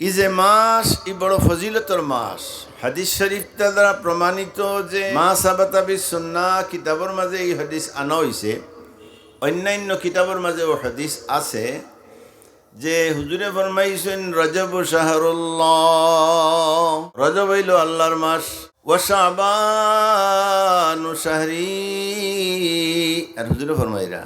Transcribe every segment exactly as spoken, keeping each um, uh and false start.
ই যে মাস, ই বড় ফজিলতর মাস। হাদিস শরীফ দ্বারা প্রমাণিত যে মা সাবাতা বিস সুন্নাহ কিতাবর মাঝে ই হাদিস আনা অইছে, অন্যান্য কিতাবর মাঝেও হাদিস আছে যে হুজুরে ফরমাইছইন, "রজব শাহরুল্লাহ, রজব অইলো আল্লাহর মাস, ওয়া শাবানু শাহরি।" আর হুজুরে ফরমাইরা,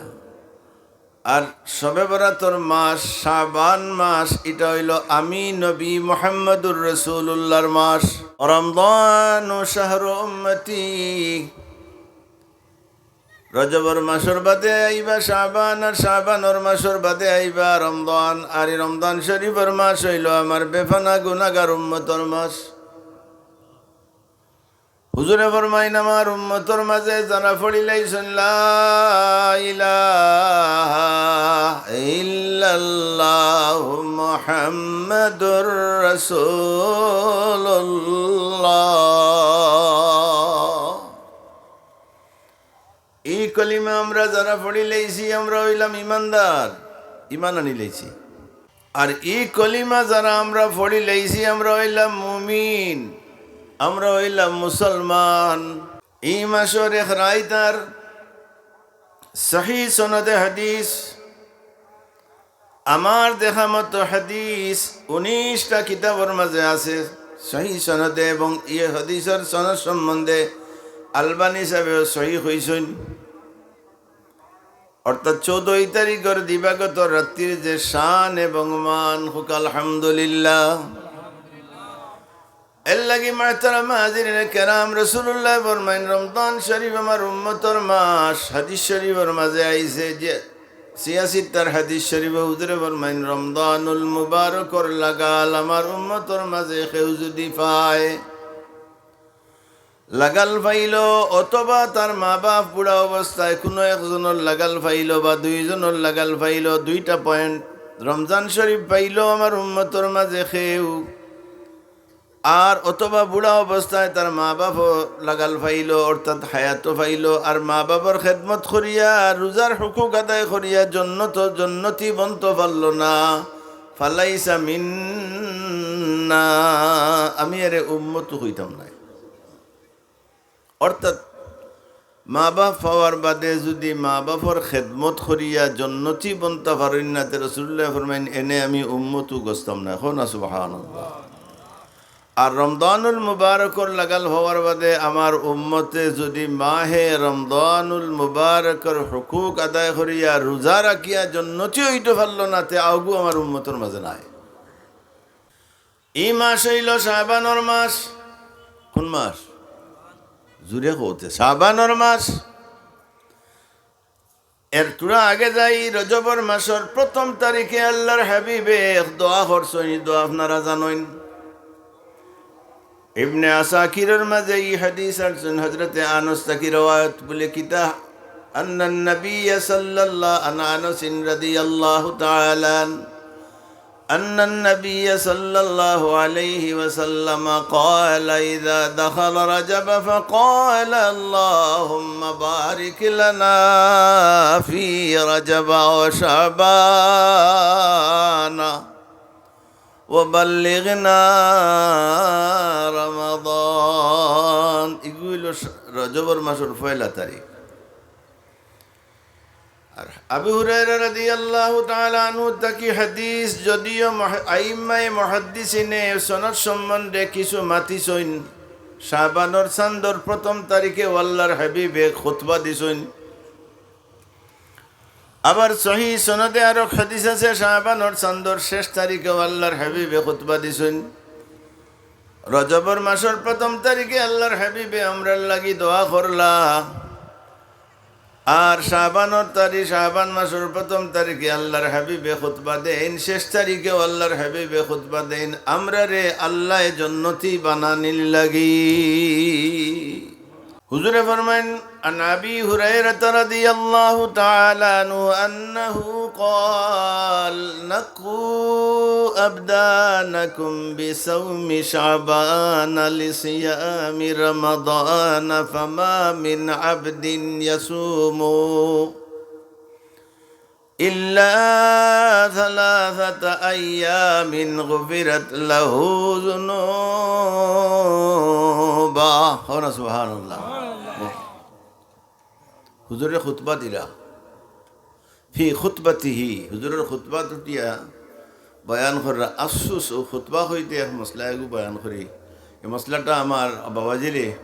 আর শবে বরাতর মাস, শাবান মাস, ইটা অইলো আমি নবী মুহাম্মদুর রাসূলুল্লাহর মাস। রমজানু শাহরু উম্মতি, রজবর মাসর বাদে আইবা শাবান, আর শাবানর মাসর বাদে আইবা রমজান, আর ই রমজান শরীফর মাস অইলো আমার বেফানা গুনাহগার উম্মতর মাস। হুজুরে ফরমাইন, আমার উম্মতর মাঝে যারা পড়িলাইছইন লা ইলাহা ইল্লাল্লাহু মুহাম্মাদুর রাসূলুল্লাহ, ই কলিমা আমরা যারা পড়িলাইছি, আমরা অইলাম ইমানদার, ইমান আনিলাইছি। আর ই কলিমা যারা আমরা পড়িলাইছি, আমরা অইলাম মুমিন, আমরা অইলাম মুসলমান। ই মাসর এক রাইত আর সহি সনদে হাদিস, আমার দেখা মতো হাদিস উনিশটা কিতাবর মাঝে আছে সহি সনদে, এবং ই হাদিসর সনদ সম্বন্ধে আলবানী সাহেবেও সহি কইছইন। অর্থাৎ চৌদ্দ তারিখর দিবাগত রাত্রির যে শান এবং মান, কউক্কা আলহামদুলিল্লাহ। এর লাগি মুহতারাম হাজিরিনে কেরাম, রাসূলুল্লাহ ফরমাইন, রমজান শরীফ আমার উম্মতর মাস। হাদিস শরীফর মাঝে আইছে যে ছিয়াশিটার হাদিস শরীফ, হুজুরে ফরমাইন, রমজানুল মুবারকর লাগাল আমার উম্মতর মাঝে কেউ যদি পায়, লাগাল পাইলো, অথবা তার মা বাপ বুড়া অবস্থায় কুনু একজনর লাগাল পাইলো বা দুইজনর লাগাল পাইলো, দুইটা পয়েন্ট, রমজান শরীফ পাইলো আমার উম্মতর মাঝে কেউ, আর অথবা বুড়া অবস্থায় তার মা বাপও লাগাল পাইলো, অর্থাৎ হায়াতও পাইলো, আর মা বাপর খেদমত করিয়া, রোজার হুকুক আদায় করিয়া জন্নত, জন্নতি বনতো পারলো না, ফালাইসা মিন্না, আমি এরে উম্মত কইতাম নায়। অর্থাৎ মা বাপ পাওয়ার বাদে যদি মা বাপর খেদমত করিয়া জন্নতি বনতা পারইন না, তে রাসূলুল্লাহ ফরমাইন, এনে আমি উম্মতও গছতাম না। কও না সুবহানাল্লাহ। আর রমজানুল মুবারকর লাগাল পাওয়ার বাদে আমার উম্মতে যদি মাহে রমজানুল মুবারকর হুকুক আদায় করিয়া রোজা রাখিয়া জন্নতি অইতো পারলো না, তে অগু আমার উম্মতর মাঝে নাই। ই মাস অইলো শাবানর মাস। কুন মাস? জুরে কওতে, শাবানর মাস। এর থুড়া আগে যাই, রজবর মাসর প্রথম তারিখে আল্লাহর হাবিবে এক দোয়া করছইন, ই দোয়া আপনারা জানইন। ইবনে আসাকিরর মাঝে ই হাদিস আনছইন, হযরতে আনাস থাকি রওয়ায়াত বলে কিতা, আন্নান নবিয়্য সাল্লাল্লাহু, আন আনাসিন রাদিয়াল্লাহু তাআলা আনহু, أن النبي صلى الله عليه وسلم قال إذا دخل رجب فقال اللهم بارك لنا في رجب وشعبان وبلغنا رمضان. ইগু অইলো রজবর মাসর পয়লা তারিখ। আর আবু হুরায়রা রাদিয়াল্লাহু তাআলা আনহু থাকি হাদিস, যদিও মহ-, আইম্মায়ে মুহাদ্দিসিনে সনদ সম্বন্ধে কিছু মাতিছইন, শাবানর চান্দর প্রথম তারিখেও আল্লাহর হাবিবে খুতবা দিছইন। আবার সহি সনদে আরো হাদিস আছে, শাবানর চান্দর শেষ তারিখেও আল্লাহর হাবিবে খুতবা দিছইন। রজবর মাসর প্রথম তারিখে আল্লাহর হাবিবে আমরার লাগি দোয়া করলা। আর শাবানর তারিখ, শাবান মাসর প্রথম তারিখে আল্লাহর হাবিবে খুতবা দেইন, শেষ তারিখেও আল্লাহর হাবিবে খুতবা দেইন, আমরারে আল্লায় জন্নতি বানানির লাগি। হুজুরে ফরমাইন, عن أبي هريرة رضي الله تعالى عنه أنه قال: نقوا أبدانكم بصوم شعبان لصيام رمضان، فما من عبد يصوم إلا ثلاثة أيام غفرت له ذنوبه। কও না সুবহানাল্লাহ। হুজুরে খুতবা দিরা, ফি খুতবাতিহি, হুজুরর খুতবাত উঠিয়া বয়ান কররা। আফসুস, অউ খুতবা অইতে এক মসলা এগু বয়ান করি। এই মসলাটা আমার বাবাজিরে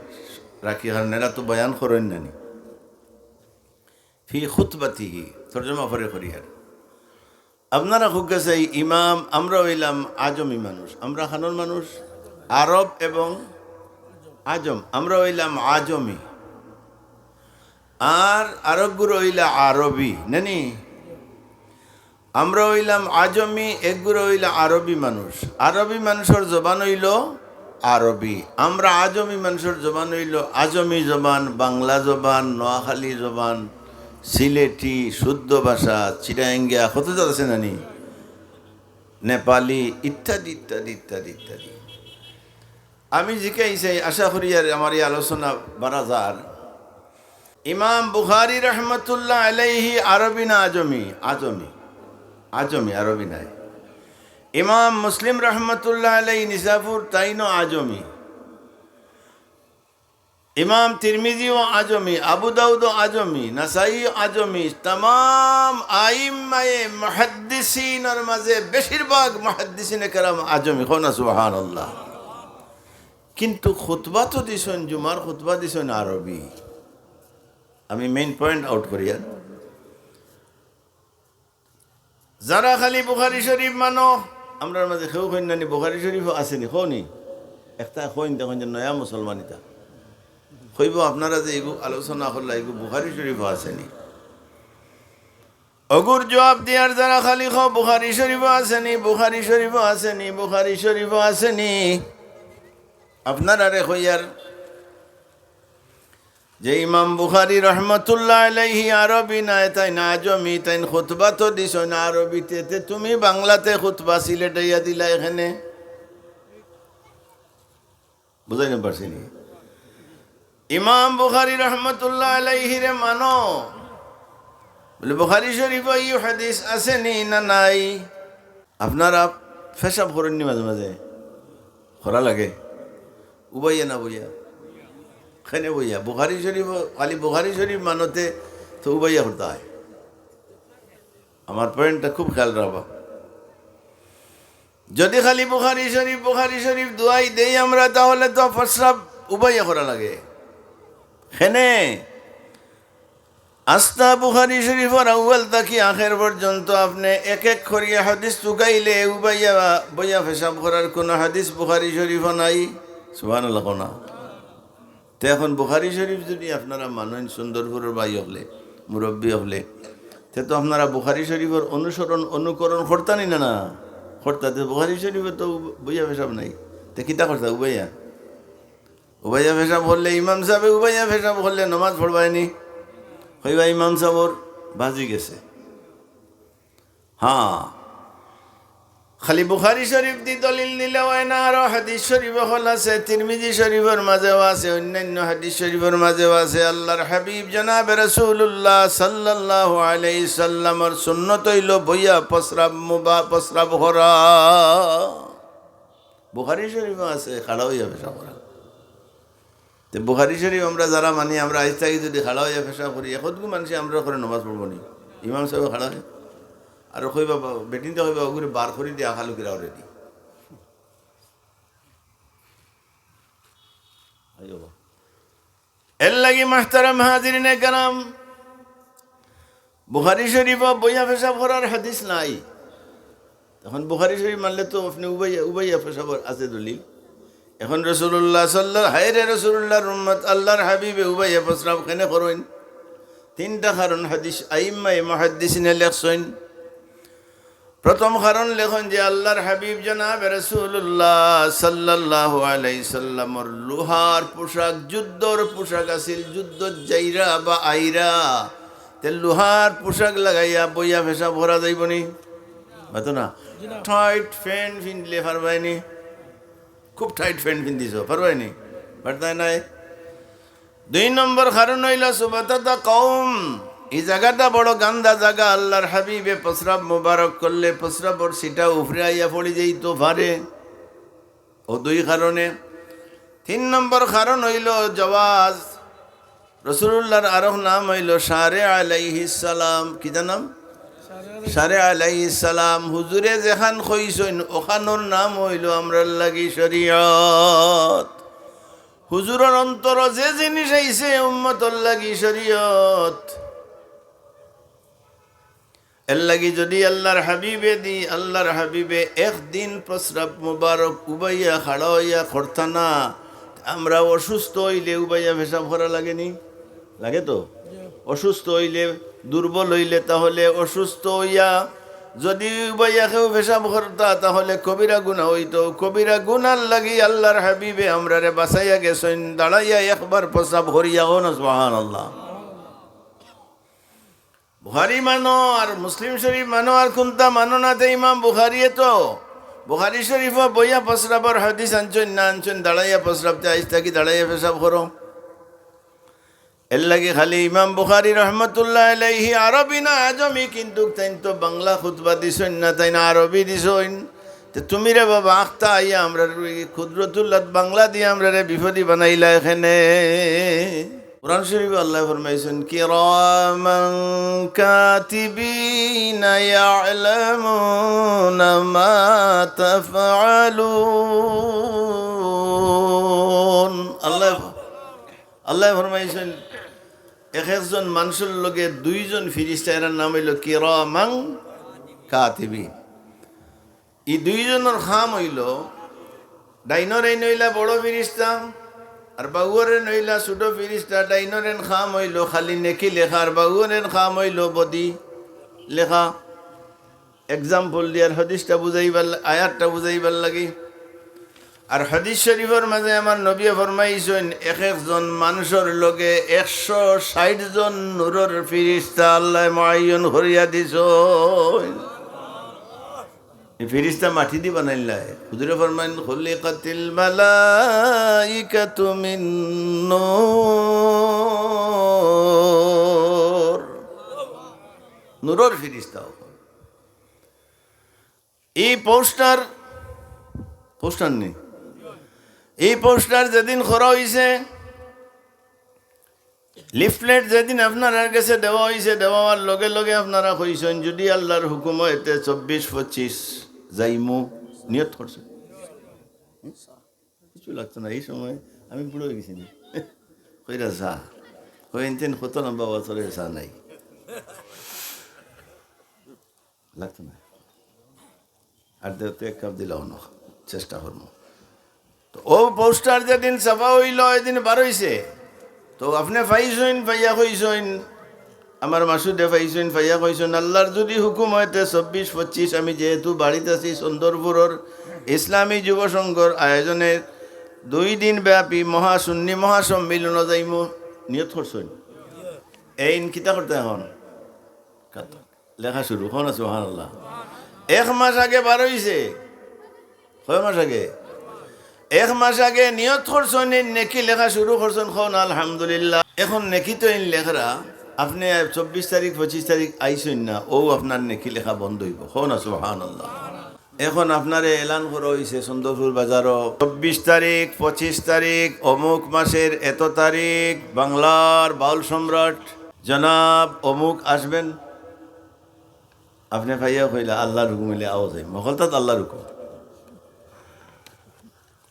রাখি, কারণ এরা তো বয়ান করইন নানি। ফি খুতবাতিহি, তর্জমা পরে করি আর। আপনারা খুব গেছে ইমাম, আমরা অইলাম আজমি মানুষ। আমরা খানোর মানুষ আরব এবং আজম। আমরা অইলাম আজমি। আর আরবগুলো অইলা আরবি, নানি? আমরা অইলাম আজমি, এগুলো অইলা আরবি মানুষ। আরবি মানুষর জবান অইলো আরবি। আমরা আজমি মানুষর জবান অইলো আজমি জবান, বাংলা জবান, নোয়াখালী জবান, সিলেটি, শুদ্ধ ভাষা, চিটাঙ্গিয়া, কত জাত আছে নানি? নেপালি, ইত্যাদি, ইত্যাদি, ইত্যাদি, ইত্যাদি। আমি জিকাই চাই, আশা করি আর আমার এই আলোচনা বাড়া যার। ইমাম বুখারী রহমতুল্লাহ আলাইহি আরবি না আজমি? আজমি, আজমি, আরবি নাই। ইমাম মুসলিম রহমতুল্লাহ আলাইহি নিসাপুর, তাইনও আজমি। ইমাম তিরমিজিও আজমি, আবু দাউদও আজমি, নাসাইও আজমি, তামাম আইম্মায়ে মুহাদ্দিসিনর মাঝে বেশিরভাগ মুহাদ্দিসিনে কেরাম আজমি। কও না সুবহানাল্লাহ। কিন্তু খুতবা তো দিছইন, জুমার খুতবা দিছইন আরবি। আমি মেইন পয়েন্ট আউট করি আর। যারা খালি বুখারী শরীফ মানো, আমরার মাঝে কেউ কইন নানি বুখারী শরীফও আছে নি, কও নি? একটা কইন, দেখইন যে নয়া মুসলমান ইতা। কইবো আপনারা যে এগু আলোচনা করলা, এগু বুখারী শরীফও আছে নি। অগুর জবাব দিয়ার যারা খালি কও বুখারী শরীফও আছে নি, বুখারী শরীফও আছে নি, বুখারী শরীফও আছে নি। আপনারারে কইয়ার যে ইমাম বুখারী রহমতুল্লাহ আলাইহি আরবি নায়, তাইন আজমি, তাইন খুতবা তো দিছইন আরবিতে, তে তুমি বাংলাতে খুতবা সিলেটাইয়া দিলা এখানে। বুঝাইতাম পারছি নি? ইমাম বুখারী রহমতুল্লাহ আলাইহিরে মানো, বলে বুখারী শরীফো ই হাদিস আছে নি না নাই? আপনারা পেশাব করইন নি মাঝে মাঝে? করা লাগে। উবাইয়া না বইয়া? কেনে বইয়া? বুখারী শরীফ, খালি বুখারী শরীফ মানতে তো উবাইয়া করতা অয়। আমার পয়েন্টটা খুব খেয়াল রাখবা। যদি খালি বুখারী শরীফ, বুখারী শরীফ দুয়াই দেই আমরা, তাহলে তো প্রস্রাব উবাইয়া করা লাগে। কেনে আস্তা বুখারী শরীফর আউয়াল থাকি আখের পর্যন্ত আপনে এক এক করিয়া হাদিস তুকাইলে উবাইয়া বইয়া পেশাব করার কোনো হাদিস বুখারী শরীফো নাই। সুবহানাল্লাহ কও না। তে এখন বুখারী শরীফ যদি আপনারা মানইন সুন্দরপুরর ভাই অকলে, মুরব্বি অকলে, তে তো আপনারা বুখারী শরীফর অনুসরণ, অনুকরণ করতা নি না, না? করতা। তে বুখারী শরীফো তো বইয়া পেশাব নাই। তে কিতা করতা? উবাইয়া। উবাইয়া পেশাব করলে, ইমাম সাবে উবাইয়া পেশাব করলে নমাজ পড়বায় নি? কইবা ইমাম সাবর বাজি গেছে। হ্যাঁ, খালি বুখারী শরীফ দি দলিল দিলে অয় না, আরো হাদিস শরীফ অকল আছে, তিরমিজি শরীফর মাঝেও আছে, অন্যান্য হাদিস শরীফর মাঝেও আছে। আল্লাহর হাবিব জনাবে রাসূলুল্লাহ সাল্লাল্লাহু আলাইহি সাল্লামর সুন্নত অইলো বইয়া প্রস্রাব মুবা-, প্রস্রাব করা। বুখারী শরীফো আছে খাড়া অইয়া পেশাব করা। তে বুখারী শরীফ আমরা যারা মানি, আমরা আইজ থাকি যদি খাড়া অইয়া পেশাব করি, একটুকু মানষে আমরার ঘরো নমাজ পড়বো নি? ইমাম সাবে খাড়া অইয়া। আর কইবা, বা-, বেটিন্তে কইবা, "ওগুরে বার করি দিয়া খালু কিরা already।" আইও বা। এর লাগি মুহতারাম হাজিরিনে কেরাম, বুখারী শরীফো বইয়া পেশাব করার হাদিস নাই। এখন বুখারী শরীফ মানলে তো আপনে উবাইয়া, উবাইয়া পেশাবর আছে দলিল। এখন রাসূলুল্লাহ সাল্লাল্লাহু, হায় রে রাসূলুল্লাহর উম্মত, আল্লাহর হাবিবে উবাইয়া প্রস্রাব কেনে করইন? তিনটা কারণ হাদিস আইম্মায়ে মুহাদ্দিসিনে লেখছইন। প্রথম কারণ লেখইন যে আল্লাহর হাবিব জনাবে রাসূলুল্লাহ সাল্লাল্লাহু আলাইহি সাল্লামর লোহার পোশাক, যুদ্ধর পোশাক আছিল, যুদ্ধত যাইরা বা আইরা, তে লোহার পোশাক লাগাইয়া বইয়া পেশাব করা যাইবো নি? মাতো না। টাইট প্যান্ট পিনলে পারবায় নি? খুব টাইট প্যান্ট পিন্দিছো, পারবায় নি? পারতায় নায়। দুই নম্বর কারণ অইলো সুবাতাতা কওম, ই জাগাটা বড় গান্দা জাগা, আল্লাহর হাবিবে প্রস্রাব মোবারক করলে প্রস্রাবর ছিটা উপরে আইয়া পড়ি যাইতো পারে। অউ দুই কারণে। তিন নম্বর কারণ অইলো জওয়াজ। রাসূলুল্লাহর আরক নাম অইলো শারে আলাইহিস সালাম। কিতা নাম? শারে আলাইহিস সালাম। হুজুরে যেখান কইছইন, অখানর নাম অইলো আমরার লাগি শরিয়ত। হুজুরর অন্তরো যে জিনিস আইছে, উম্মতর লাগি শরিয়ত। এরলাগি যুদি আল্লাহর হাবিবে দি, আল্লাহর হাবিবে একদিন প্রস্রাব মুবারক উবাইয়া খাড়া অইয়া করতা না, আমরা অসুস্থ অইলে উবাইয়া পেশাব করা লাগে নি? লাগে তো? অসুস্থ অইলে, দুর্বল অইলে, তাহলে অসুস্থ অইয়া যুদি উবাইয়া কেউ পেশাব করতা, তাহলে কবিরা গুনা অইতো। কবিরা গুনার লাগি আল্লাহর হাবিবে আমরারে বাঁচাইয়া গেছইন, দাঁড়াইয়া একবার প্রস্রাব করিয়া, কও না সুবহানাল্লাহ। বুখারী মানো আর মুসলিম শরীফ মানো আর কুনটা মানো না, তে ইমাম বুখারীয়ে তো বুখারী শরীফো বইয়া প্রস্রাবর হাদিস আনছইন না আনছইন, দাঁড়াইয়া প্রস্রাব তে আইজ থাকি দাঁড়াইয়া পেশাব করো। এরলাগি খালি ইমাম বুখারী রহমতুল্লাহ আলাইহি আরবি না আজমি, কিন্তু তাইন তো বাংলা খুতবা দিছইন না, তাইন আরবি দিছইন। তে তুমি রে বাবা আখতা আইয়া আমরার কুদরতুল্লাহ বাংলা দিয়া আমরারে বিপদী বানাইলা এখানে। কোরআন শরীফো আল্লায় ফরমাইছইন, "কিরামান কাতিবিনা ইয়ালামুনা মা তাফআলুন।" আল্লায়, আল্লায় ফরমাইছইন, এক একজন মানষর লগে দুইজন ফিরিস্তা, এরার নাম অইলো কিরামান কাতিবিন। ই দুইজনর কাম অইলো, ডাইনর এইন অইলা বড় ফিরিস্তা, আর বাউর এইন অইলা ছোট ফিরিস্তা। ডাইনর এইন কাম অইলো খালি নেকি লেখা, আর বাউর এইন কাম অইলো বদি লেখা। Example দিয়ার হাদিসটা বুঝাইবার লা-, আয়াতটা বুঝাইবার লাগি। আর হাদিস শরীফর মাঝে আমার নবীয়ে ফরমাইছইন, এক একজন মানষর লগে একশো ষাইট জন নূরর ফিরিস্তা আল্লায় মুআয়্যন করিয়া দিছইন। ই ফিরিস্তা মাটি দি বানাইলা। হুজুরে ফরমাইন, "খুলিকাতিল মালাইকাতু মিন নূর।" নূরর ফিরিস্তা অকল। ই পোস্টার, পোস্টার নি? ই পোস্টার যেদিন করা অইছে, লিফলেট যেদিন আপনারার গেছে দেওয়া অইছে, দেওয়া অওয়ার লগে লগে আপনারা কইছইন, "যুদি আল্লাহর হুকুম অয়, তে চব্বিশ পঁচিশ যাইমু।" নিয়ত করছইন? কিচ্ছু লাগতো না, ই সময় আমি বুড়া অইগেছি নি। কইরা চা। কই, "ইনতিন কত লম্বা বছরে চা নাই।" লাগতো না। আর দেও তো এক কাপ দিলাও না, চেষ্টা করমু। তো অউ পোস্টার যেদিন ছাপা অইলো, এদিন বার অইছে। তো আপনে পাইছইন, পাইয়া কইছইন, আমার মাসুদে পাইছইন, পাইয়া কইছইন, "আল্লাহর যুদি হুকুম অয়, তে চব্বিশ পঁচিশ আমি যেহেতু বাড়িত আছি, চন্দরপুরর ইসলামী যুব সংঘর আয়োজনে দুই দিন ব্যাপী মহাসুন্নি মহাসম্মিলনো যাইমু।" নিয়ত করছইন? এইন কিতা করতা এখন? লেখা শুরু, কও না সুবহানাল্লাহ। এক মাস আগে বার অইছে। কয় মাস আগে? এক মাস আগে নিয়ত করছইন, এইন নেকি লেখা শুরু করছইন, কও না আলহামদুলিল্লাহ। এখন নেকি তো এইন লেখরা, আপনে চব্বিশ তারিখ, পঁচিশ তারিখ আইছইন না, অউ আপনার নেকি লেখা বন্ধ অইবো। কও না সুবহানাল্লাহ। এখন আপনারে এলান করা অইছে চন্দরপুর বাজারো, চব্বিশ তারিখ, পঁচিশ তারিখ, অমুক মাসের এত তারিখ, বাংলার বাউল সম্রাট জনাব অমুক আসবেন। আপনে পাইয়া কইলা, "আল্লাহর হুকুম অইলে আও যাইমু।" হকলতাত আল্লাহর হুকুম।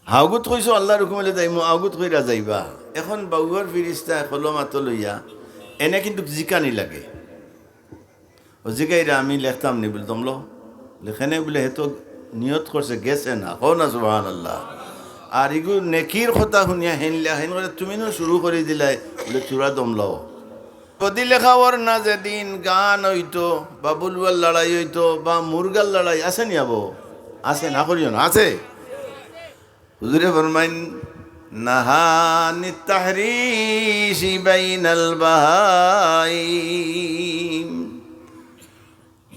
হাউগুত কইছো, "আল্লাহর হুকুম অইলে যাইমু", আউগুত কইরা যাইবা। এখন বাউর ফিরিস্তায় কলম আতো লইয়া এনে কিন্তু জিকানি লাগে। অউ জিকাইরা, "আমি লেখতাম নি?" বুলে, "দমলো।" লেখে নে বুলে, "হে তো নিয়ত করছে, গেছে না।" কও না সুবহানাল্লাহ। আর ইগু নেকির কথা হুনিয়া হেন লে-, হেন করে তুমি নু শুরু করি দিলায়, বুলে, "চুরা দমলো।" বদি লেখা অর না, যেদিন গান অইতো, বা বুলবুল লড়াই অইতো, বা মুরগার লড়াই, আছে নি আবো? আছে, না করিও না, আছে। হুজুরে ফরমাইন, "নাহা আনিত তাহরিশি বাইনাল বাহাইম।"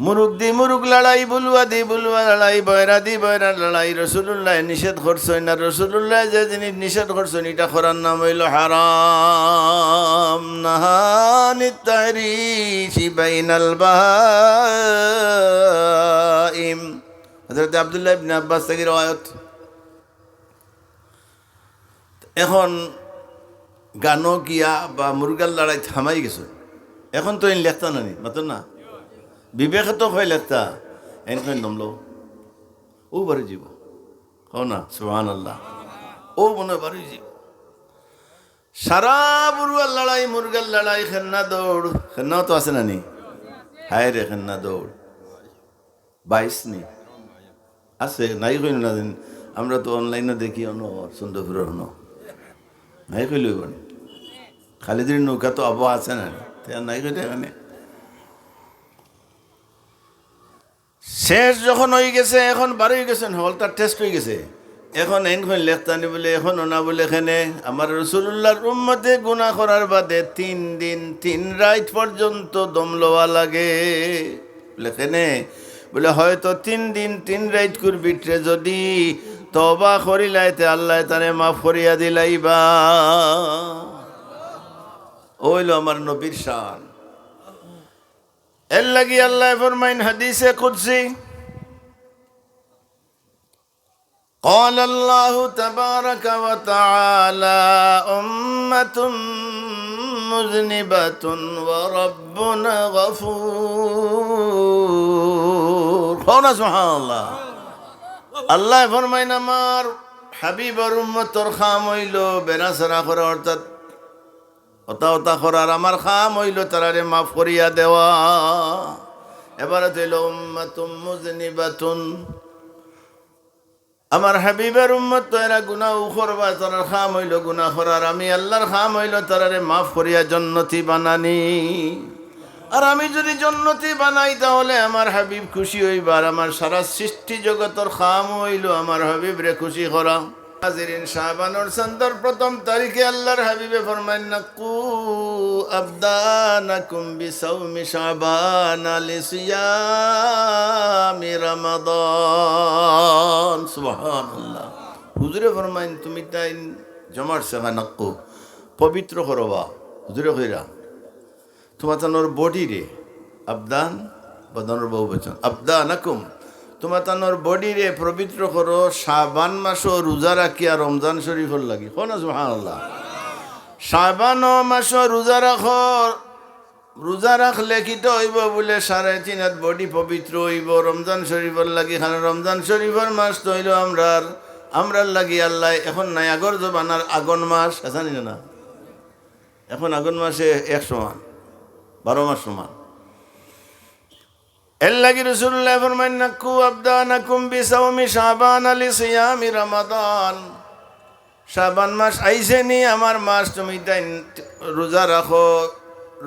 মুরুগ দি মুরুগ লড়াই, বুলুয়া দি বুলুয়া লড়াই, বয়রা দি বয়রা লড়াই, রসুলুল্লায় নিষেধ করছইন। আর রসুলুল্লায় যে জিনিস নিষেধ করছইন, ইটা করার নাম অইলো হারাম। নাহা আনিত তাহরিশি বাইনাল বাহাইম। হযরত আব্দুল্লাহ ইবনে আব্বাস থাকি রেওয়ায়াত। এখন গানো গিয়া বা মুরগার লড়াইত হামাই গেছে, এখন তো এইন লেখতা নানি, মাতো না? বিবেকে তো কয় লেখতা, এইন কইন দমলো, অউ বারই যিবো। কও না, সুবহানাল্লাহ। অউ মনে বারই যিবো। সারা বুরুয়ার লড়াই, মুরগার লড়াই, খেন্না দৌড়, খেন্নাও তো আছে নানি? হায় রে, খেন্না দৌড়। বাইশ নি? আছে, নাই কইন না দিন। আমরা তো অনলাইনে দেখি, অনো চন্দ্রপুরর অনো। নাই কইলে অইবো নি? খালিদির নৌকা তো আবো আছে না? তে আর নাই কইতে এখানে। শেষ যখন অই গেছে, এখন বারই গেছে, হকলতা টেস্ট অই গেছে। এখন এইন কইন লেখতা নি বুলে, এখন অনা বুলে, এখানে আমার রসুলুল্লাহর উম্মতে গুনা করার বাদে তিন দিন তিন রাইত পর্যন্ত দম লওয়া লাগে। বুলে, কেনে? বুলে, হয়তো তিন দিন তিন রাইতকুর ভিতরে যদি তওবা করিলায়, তে আল্লায় তারে মাফ করিয়া দিলাইবা। অইলো আমার নবীর শান। এর লাগি আল্লায় ফরমাইন হাদিসে কুদসি, قال الله تبارك وتعالى: أمة مذنبة وربنا غفور. কও না সুবহানাল্লাহ। আল্লায় ফরমাইন, আমার হাবিবর উম্মতর কাম অইলো বেড়াছেড়া করা, অর্থাৎ অতা অতা করার, আমার কাম অইলো তারারে মাফ করিয়া দেওয়া। এবারত অইলো উম্মাতুম মুজনিবাতুন। আমার হাবিবর উম্মত তো এরা গুনাও করবা, তারার কাম অইলো গুনা করার, আমি আল্লাহর কাম অইলো তারারে মাফ করিয়া জন্নতি বানানি। আর আমি যদি জন্নতি বানাই, তাহলে আমার হাবিব খুশি অইবা, আর আমার সারা সৃষ্টি জগতর কাম অইলো আমার হাবিবরে খুশি করা। হাজিরিন, শাবানর চান্দর প্রথম তারিখে আল্লাহর হাবিবে ফরমাইন, নাক্কু আবদানাকুম বিসাওমি শাবান লিসিয়ামি রমাদান। সুবহানাল্লাহ। হুজুরে ফরমাইন, তুমিতাইন জমার সেবা নাক্কু, পবিত্র করবা। হুজুরে কইরা, তুমাতানোর বডিরে, আবদান, বদনর বহুবচন, আবদানাকুম, তুমাতানোর বডিরে পবিত্র করো শাবান মাসো রোজা রাখিয়া রমজান শরীফর লাগি। কও না সুবহানাল্লাহ। শাবান মাসো রোজা রাখো, রোজা রাখলে কিতা অইবো বুলে সাড়ে তিন হাত বডি পবিত্র অইবো রমজান শরীফর লাগি। কারণ রমজান শরীফর মাস তো অইলো আমরার, আমরার লাগি আল্লায় এখন নাই, আগর জমানার আগন মাস, আছে নি না? এখন আগন মাসে এক সমান, বারো মাস সমান। এর লাগি রাসূলুল্লায় ফরমাইন, নাক্কু আবদানাকুম বিসাওমি শাবান লিসিয়ামি রমাদান। শাবান মাস আইছে নি, আমার মাস, তুমিতাইন রোজা রাখো।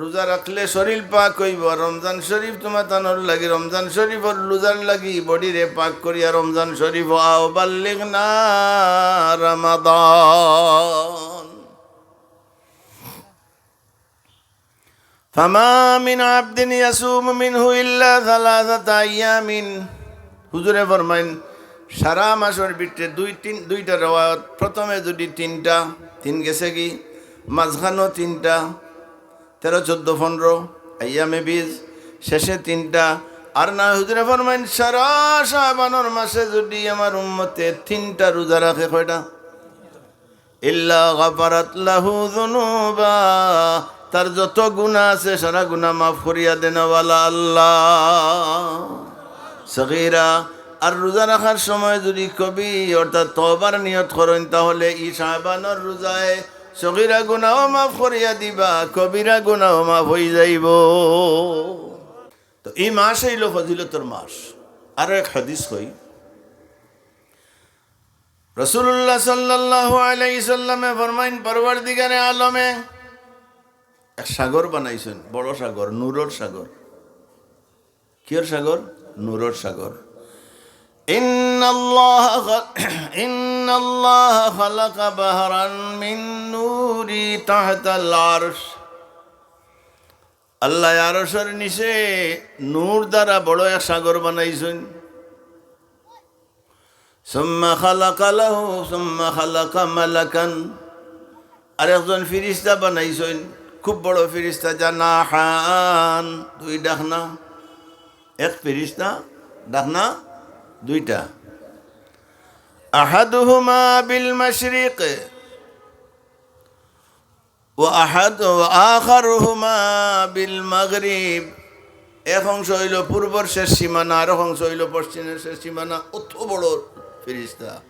রোজা রাখলে শরীর পাক অইবো। আর রমজান শরীফ তুমাতানোর লাগি, রমজান শরীফর রোজার লাগি বডিরে পাক করিয়া রমজান শরীফো আও, বাল্লিগনা রমাদান। ফামা মিন আবদিন ইয়াসুমু মিনহু ইল্লা সালাসাতা আইয়ামিন। হুজুরে ফরমাইন, সারা মাসর ভিতরে দুই তিন, দুইটা রেওয়ায়াত, প্রথমে যদি তিনটা, তিন গেছে কি, মাঝখানো তিনটা, তেরো, চৌদ্দ, পনরো, আইয়ামে বিজ, শেষে তিনটা, আর না হুজুরে ফরমাইন, সারা শাবানর মাসে যদি আমার উম্মতে তিনটা রোজা রাখে, কয়টা? ইল্লা গাফারাত লাহু যুনুবা, তার যত গুনা আছে সারা গুনা মাফ করিয়া দেনওয়ালা আল্লাহ। সগীরা, আর রোজা রাখার সময় যদি কবি অর্থাৎ তওবার নিয়ত করইন, তাহলে ই শাবানর রোজায় সগীরা গুনাও মাফ করিয়া দিবা, কবিরা গুনাও মাফ অইযাইবো। তো ই মাস অইলো ফজিলতর মাস। আরো এক হাদিস কই, রাসূলুল্লাহ সাল্লাল্লাহু আলাইহি সাল্লামে ফরমাইন, পরওয়ারদিগারে আলমে এক সাগর বানাইছইন, বড় সাগর, নূরর সাগর। কিয়র সাগর? নূরর সাগর। ইন্নাল্লাহা খা-, ইন্নাল্লাহা খালাকা বাহরান মিন নূরি তাহতাল আরশ। আল্লায় আরশর নিচে নূর দ্বারা বড় এক সাগর বানাইছইন। সুম্মা খালাকা লাহু, সুম্মা খালাকা মালাকান, আর একজন ফিরিস্তা বানাইছইন, খুব বড় ফিরিস্তা, জানাহান, দুই ডাকনা, এক ফিরিস্তা, ডাকনা দুইটা। আহাদুহুমা বিল মাশরিক, ওয়া আহাদ, ওয়া আখারুহুমা বিল মাগরিব। এক অংশ অইলো পূর্বর শেষ সীমানা, আর এক অংশ অইলো পশ্চিমের শেষ সীমানা। অত বড় ফিরিস্তা।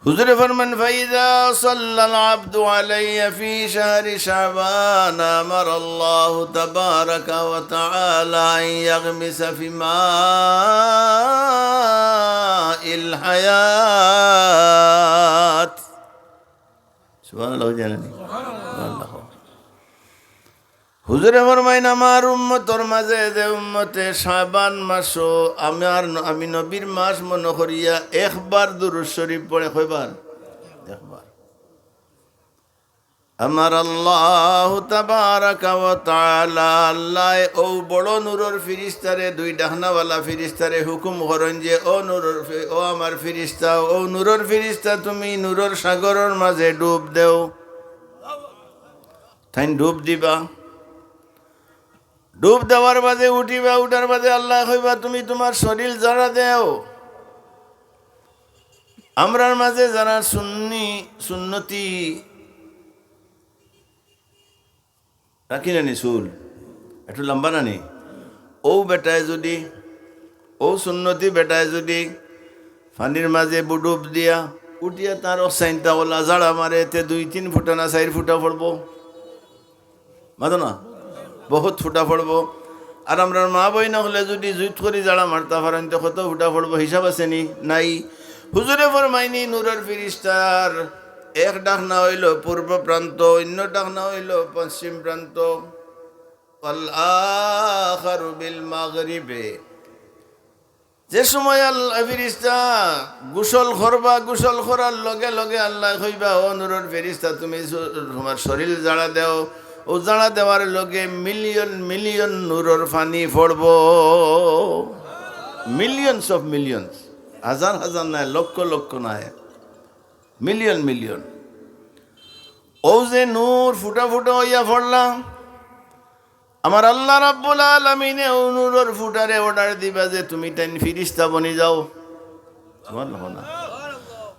হুজুরে ফরমান, "ফাইদা সাল্লাল আবদু আলাইয়া ফি শাহরি শাবান, আমারাল্লাহু তাবারাকা ওয়া তাআলা আন ইয়াগমিসা ফি মাইল হায়াত।" সুবহানাল্লাহ, জানেন? সুবহানাল্লাহ। হুজুরে ফরমাইন, আমার উম্মতর মাঝে যে উম্মতে শাবান মাসো আমার ন-, আমি নবীর মাস মনে করিয়া একবার দুরূদ শরীফ পড়ে, কয়বার? একবার। আমারাল্লাহু তাবারাকা ওয়া তাআলা, আল্লায় অউ বড় নূরর ফিরিস্তারে, দুই ডাকনাওয়ালা ফিরিস্তারে হুকুম করইন যে, "ও নূরর ফি-, ও আমার ফিরিস্তা, ও নূরর ফিরিস্তা, তুমি নূরর সাগরর মাঝে ডুব দেও।" তাইন ডুব দিবা। ডুব দেওয়ার বাদে উঠিবা, উঠার বাদে আল্লায় কইবা, "তুমি তুমার শরীল ঝাড়া দেও।" আমরার মাঝে যারা সুন্নি, সুন্নতি রাখি না নি চুল, একটু লম্বা না নি? অউ বেটায় যুদি, অউ সুন্নতি বেটায় যুদি পানির মাঝে বুডুব দিয়া উঠিয়া তার অসাইনতা ওলা ঝাড়া মারে, তে দুই তিন ফুটা না চাইর ফুটা পড়বো? মাতো না? বহুত ফুটা পড়বো। আর আমরার মা বইন অকলে যুদি জুইত করি ঝাড়া মারতা পারইন, তে কত ফুটা পড়বো? হিসাব আছে নি? নাই। হুজুরে ফরমাইনি, নূরর ফিরিস্তার এক ডাকনা অইলো পূর্ব প্রান্ত, অইন্য ডাকনা অইলো পশ্চিম প্রান্ত। ওয়াল আখারু বিল মাগরিবে। যে সময় আল্লাহ ফিরিস্তা গোসল করবা, গোসল করার লগে লগে আল্লায় কইবা, "ও নূরর ফিরিস্তা, তুমি সু-, তুমার শরীল ঝাড়া দেও।" অউ ঝাড়া দেওয়ার লগে মিলিয়ন মিলিয়ন নূরর পানি পড়বো। Millions of millions, হাজার হাজার নায়, লক্ষ লক্ষ নায়, মিলিয়ন মিলিয়ন। অউ যে নূর ফুটা ফুটা অইয়া পড়লা, আমার আল্লাহ রাব্বুল আলামিনে অউ নূরর ফুটারে অর্ডার দিবা যে, "তুমি তাইন ফিরিস্তা বনি যাও।" সুবহানাল্লাহ।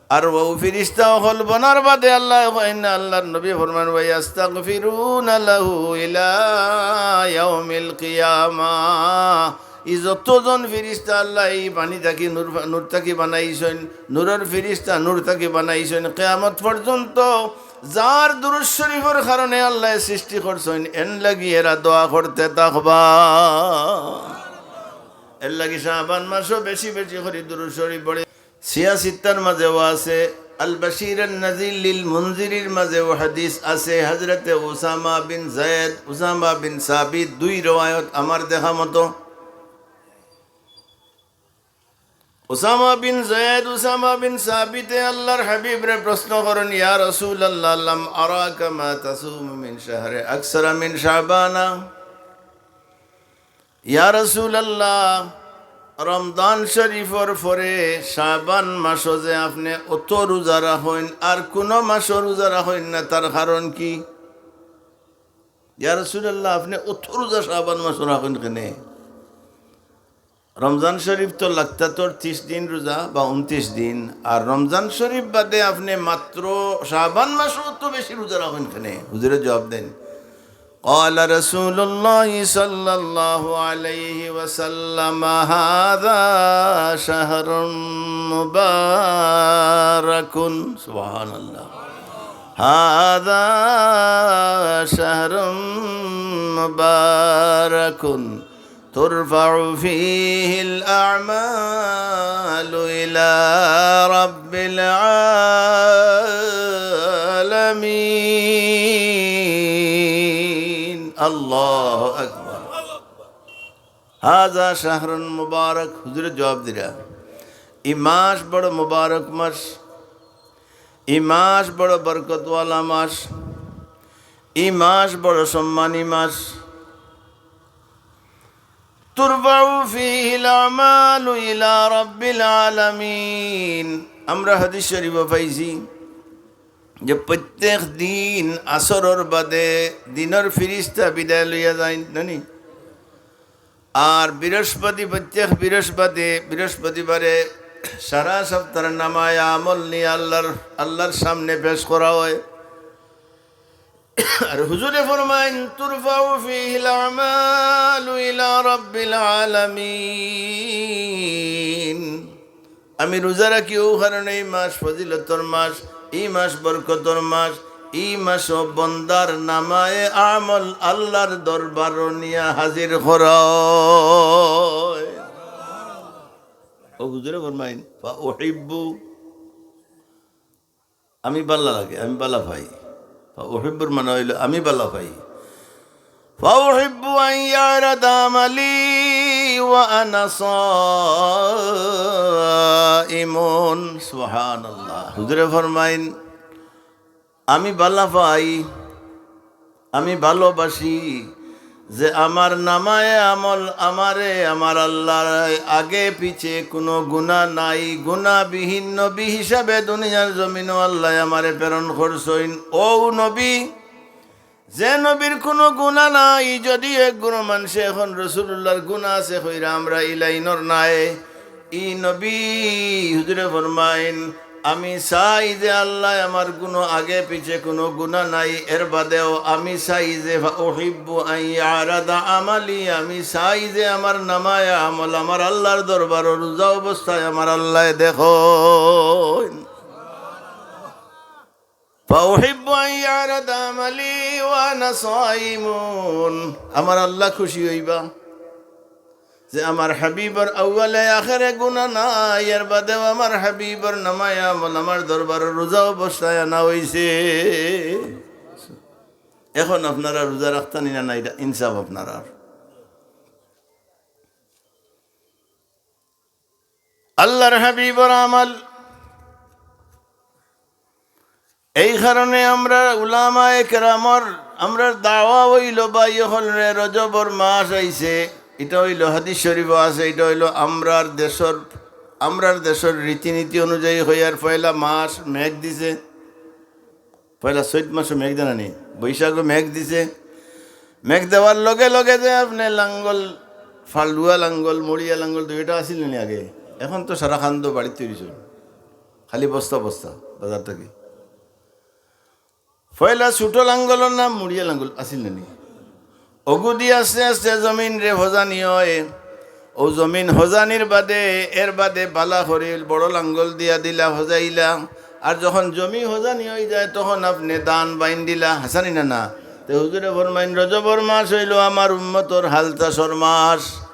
আর অউ ফিরিস্তা অকল বনার বাদে আল্লায় কইন না, আল্লাহর নবী ফরমান, "ওয়া ইয়াস্তাগফিরুনা লাহু ইলা ইয়াউমিল কিয়ামা।" ই যতজন ফিরিস্তা আল্লায় ই পানি থাকি নূর, নূর থাকি বানাইছইন, নূরর ফিরিস্তা নূর থাকি বানাইছইন, কিয়ামত পর্যন্ত যার দুরূদ শরীফর কারণে আল্লায় সৃষ্টি করছইন, এন লাগি এরা দোয়া করতে থাকবা। এর লাগি শাবান মাসো বেশি বেশি করি দুরূদ শরীফ পড়ে। সিয়া সিত্তার মাঝেও আছে, আল বাশির আন নাজির লিল মুনজিরির মাঝেও হাদিস আছে, হযরতে উসামা বিন যায়েদ, উসামা বিন সাবিত, দুই রওয়ায়ত আমার দেখা মতো। উসামা বিন যায়েদ, উসামা বিন সাবিতে আল্লাহর হাবিবরে প্রশ্ন করইন, "ইয়া রাসূলুল্লাহ, লাম আরাকা মা তাসুমু মিন শাহরে আকসারা মিন শাবানা।" ইয়া রাসূলুল্লাহ, রমজান শরীফর পরে শাবান মাসো যে আপনে অত রোজা রাখইন, আর কুনু মাসো রোজা রাখইন না, তার কারণ কি? ইয়া রাসূলুল্লাহ, আপনে অত রোজা শাবান মাসো রাখইন কেনে? রমজান শরীফ তো লাগতা তোর তিরিশ দিন রোজা বা ঊনত্রিশ দিন, আর রমজান শরীফ বাদে আপনে মাত্র শাবান মাসো অত বেশি রোজা রাখইন কেনে? হুজুরে জবাব দেইন, قال رسول الله صلى الله عليه وسلم: هذا شهر مبارك. سبحان الله. هذا شهر مبارك ترفع فيه الأعمال إلى رب العالمين. الله أكبر. هذا شهر مبارك. হুজুরে জবাব দিরা, ই মাস বড় মুবারক মাস, ই মাস বড় বরকতওয়ালা মাস। ই মাস বড় সম্মানী মাস। তুরফাউ ফিহিল আমালু ইলা রাব্বিল আলামিন। আমরা হাদিস শরীফো পাইছি যে প্রত্যেক দিন আসরর বাদে দিনর ফিরিস্তা বিদায় লইয়া যাইন, নানি? আর বৃহস্পতি, প্রত্যেক বৃহস্পতি, বৃহস্পতিবারে সারা সপ্তাহের নামায়ে আমল নিয়া আল্লাহর, আল্লাহর সামনে পেশ করা হয়। আর হুজুরে ফরমাইন, "তুরফাউ ফিহিল আমালু ইলা রাব্বিল আলামিন।" আমি রোজা রাখি অউ কারণে ই মাস ফজিলতর মাস, ই মাস বরকতর মাস, ই মাসো বন্দার নামায়ে আমল আল্লাহর দরবারো নিয়া হাজির করা হয়। অউ হুজুরে ফরমাইন, "ফা উহিব্বু", আমি ভালা লাগে, আমি ভালা পাই। "ফা উহিব্বুর" মানে অইলো আমি ভালা পাই। "ফা উহিব্বু আন ইয়ারাদা আমালি ওয়া আনা সাইমুন।" সুবহানাল্লাহ। হুজুরে ফরমাইন, আমি ভালা পাই, আমি ভালোবাসি যে আমার নামায়ে আমল আমারে আমার আল্লাহর আগে পিছে কুনু গুনা নাই, গুনাবিহীন নবী হিসাবে দুনিয়ার জমিনো আল্লায় আমারে প্রেরণ করছইন। অউ নবী, যে নবীর কুনু গুনা নাই, যদিও এক গুরু মানষে এখন রসুলুল্লাহর গুনা আছে কইরা আমরা ই লাইনর নায়, ই নবী হুজুরে ফরমাইন, আমি চাই যে আল্লায় আমার কুনু আগে পিছে কুনু গুনা নাই, এর বাদেও আমি চাই যে, "ফা উহিব্বু আন ইয়ারাদা আমালি", আমি চাই যে আমার নামায়ে আমল আমার আল্লাহর দরবারো রোজা অবস্থায় আমার আল্লায় দেখইন। "ফা উহিব্বু আন ইয়ারাদা আমালি ওয়া আনা সাইমুন।" আমার আল্লাহ খুশি অইবা যে আমার হাবিবর আউয়ালে আখেরে গুনা নাই, এর বাদেও আমার হাবিবর নামায়ে আমল আমার দরবারো রোজা অবস্থায় আনা অইছে। এখন আপনারা রোজা রাখতা নি না, না, ইটা ইনসাফ আপনারার। আল্লাহর হাবিবর আমল। এই কারণে আমরা উলামায়ে কেরামর, আমরার দাওয়া অইলো, ভাই অকলরে, রজবর মাস আইছে, ইটা অইলো হাদিস শরীফো আছে, ইটা অইলো আমরার দেশর, আমরার দেশর রীতিনীতি অনুযায়ী অইয়ার পয়লা মাস মেঘ দিছে, পয়লা চৈত মাসো মেঘ দেয় না নি, বৈশাখো মেঘ দিছে। মেঘ দেওয়ার লগে লগে যে আপনে লাঙ্গল, ফালুয়া লাঙ্গল, মুড়িয়া লাঙ্গল, দুইটা আছিল না নি আগে? এখন তো সারা খান্দ বাড়িত তৈরি চল, খালি বস্তা বস্তা বাজার থাকি। পয়লা ছোট লাঙ্গলর নাম মুড়িয়া লাঙ্গল আছিল না নি? অগুদি আস্তে আস্তে জমিনরে হজানি অয়। অউ জমিন হজানির বাদে, এর বাদে বালা করি বড় লাঙ্গল দিয়া দিলা, হজাইলা। আর যখন জমি হজানি অইযায়, তখন আপনে ধান বাইন্দিলা, হাছা নি না, না? তে হুজুরে ফরমাইন, রজবর মাস অইলো আমার উম্মতর হালচাষর মাস,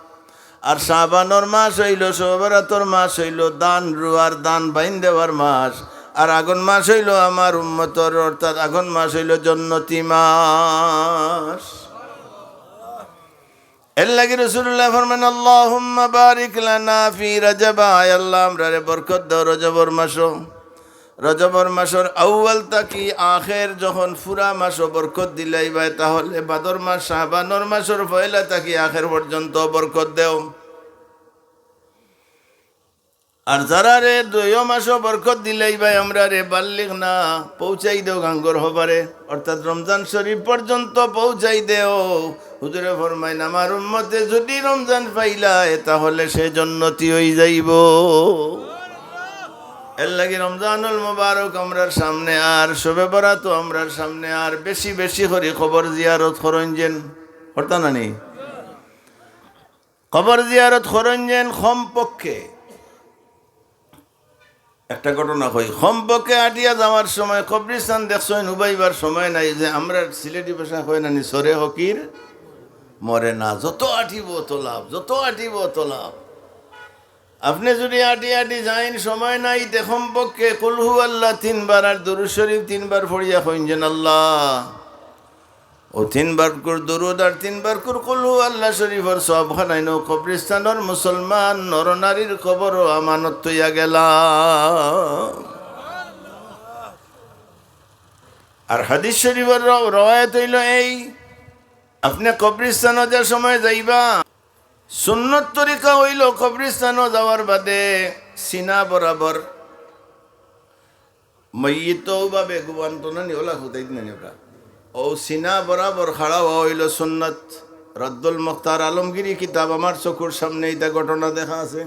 আর শাবানর মাস অইলো, শবে বরাতর মাস অইলো ধান রুয়ার, ধান বাইন দেওয়ার মাস, আর আগন মাস অইলো আমার উম্মতর, অর্থাৎ আগন মাস অইলো জন্নতি মাস। এর লাগি রাসুলুল্লায় ফরমাইন, "আল্লাহুম্মা বারিক লানা ফি রাজাবা", আয় আল্লাহ, আমরারে বরকত দেও রজবর মাসো। রজবর মাসর আউয়াল থাকি আখের যখন পুরা মাসো বরকত দিলাইবায়, তাহলে বাদর মাস শাবানর মাসর পয়লা থাকি আখের পর্যন্ত বরকত দেও। আর যারারে দুইও মাসো বরকত দিলাইবায়, আমরারে বাল্লিগনা, পৌঁছাই দেও গাঙ্গর হবারে, অর্থাৎ রমজান শরীফ পর্যন্ত পৌঁছাই দেও। হুজুরে ফরমাইন, আমার উম্মতে যুদি রমজান পাইলায়, তাহলে সে জন্নতি অইযাইবো। এর লাগি রমজানুল মুবারক আমরার সামনে আর, শবে বরাতও আমরার সামনে আর, বেশি বেশি করি কবর জিয়ারত করইন যেন, করতা না নি? কবর জিয়ারত করইন যেন কমপক্ষে। একটা ঘটনা কই, কমপক্ষে আটিয়া যাওয়ার সময় কবরিস্তান দেখছইন, উবাইবার সময় নাই, যে আমরার সিলেটি ভাষা কয় না নি, সরে ফকির মরে না, যত আটিবো অত লাভ, যত আটিবো অত লাভ। আপনে যুদি আটি আটি যাইন, সময় নাই, তে কমপক্ষে কুল হু আল্লাহ তিনবার আর দুরুদ শরীফ তিনবার পড়িয়া কইন যেন, আল্লাহ, অউ তিনবার কুর দুরুদ আর তিনবার কুর কুল হু আল্লাহ শরীফর সওয়াব খানাইন অউ কবরিস্তানর মুসলমান নরনারীর কবরো আমানত থইয়া গেলাম। আর হাদিস শরীফর র-, রওয়ায়াত অইলো এই, আপনে কবরিস্তানো যে সময় যাইবা, সুন্নত তরিকা অইলো কবরিস্তানো যাওয়ার বাদে সিনা বরাবর মইয়িত অউ ভাবে গুবান্ত নানি, অলা হুতাইত নানি ওরা। অউ সিনা বরাবর খাড়া অওয়া অইলো সুন্নত। রদ্দুল মুখতার আলমগিরি কিতাব আমার চকুর সামনে ইতা ঘটনা দেখা আছে।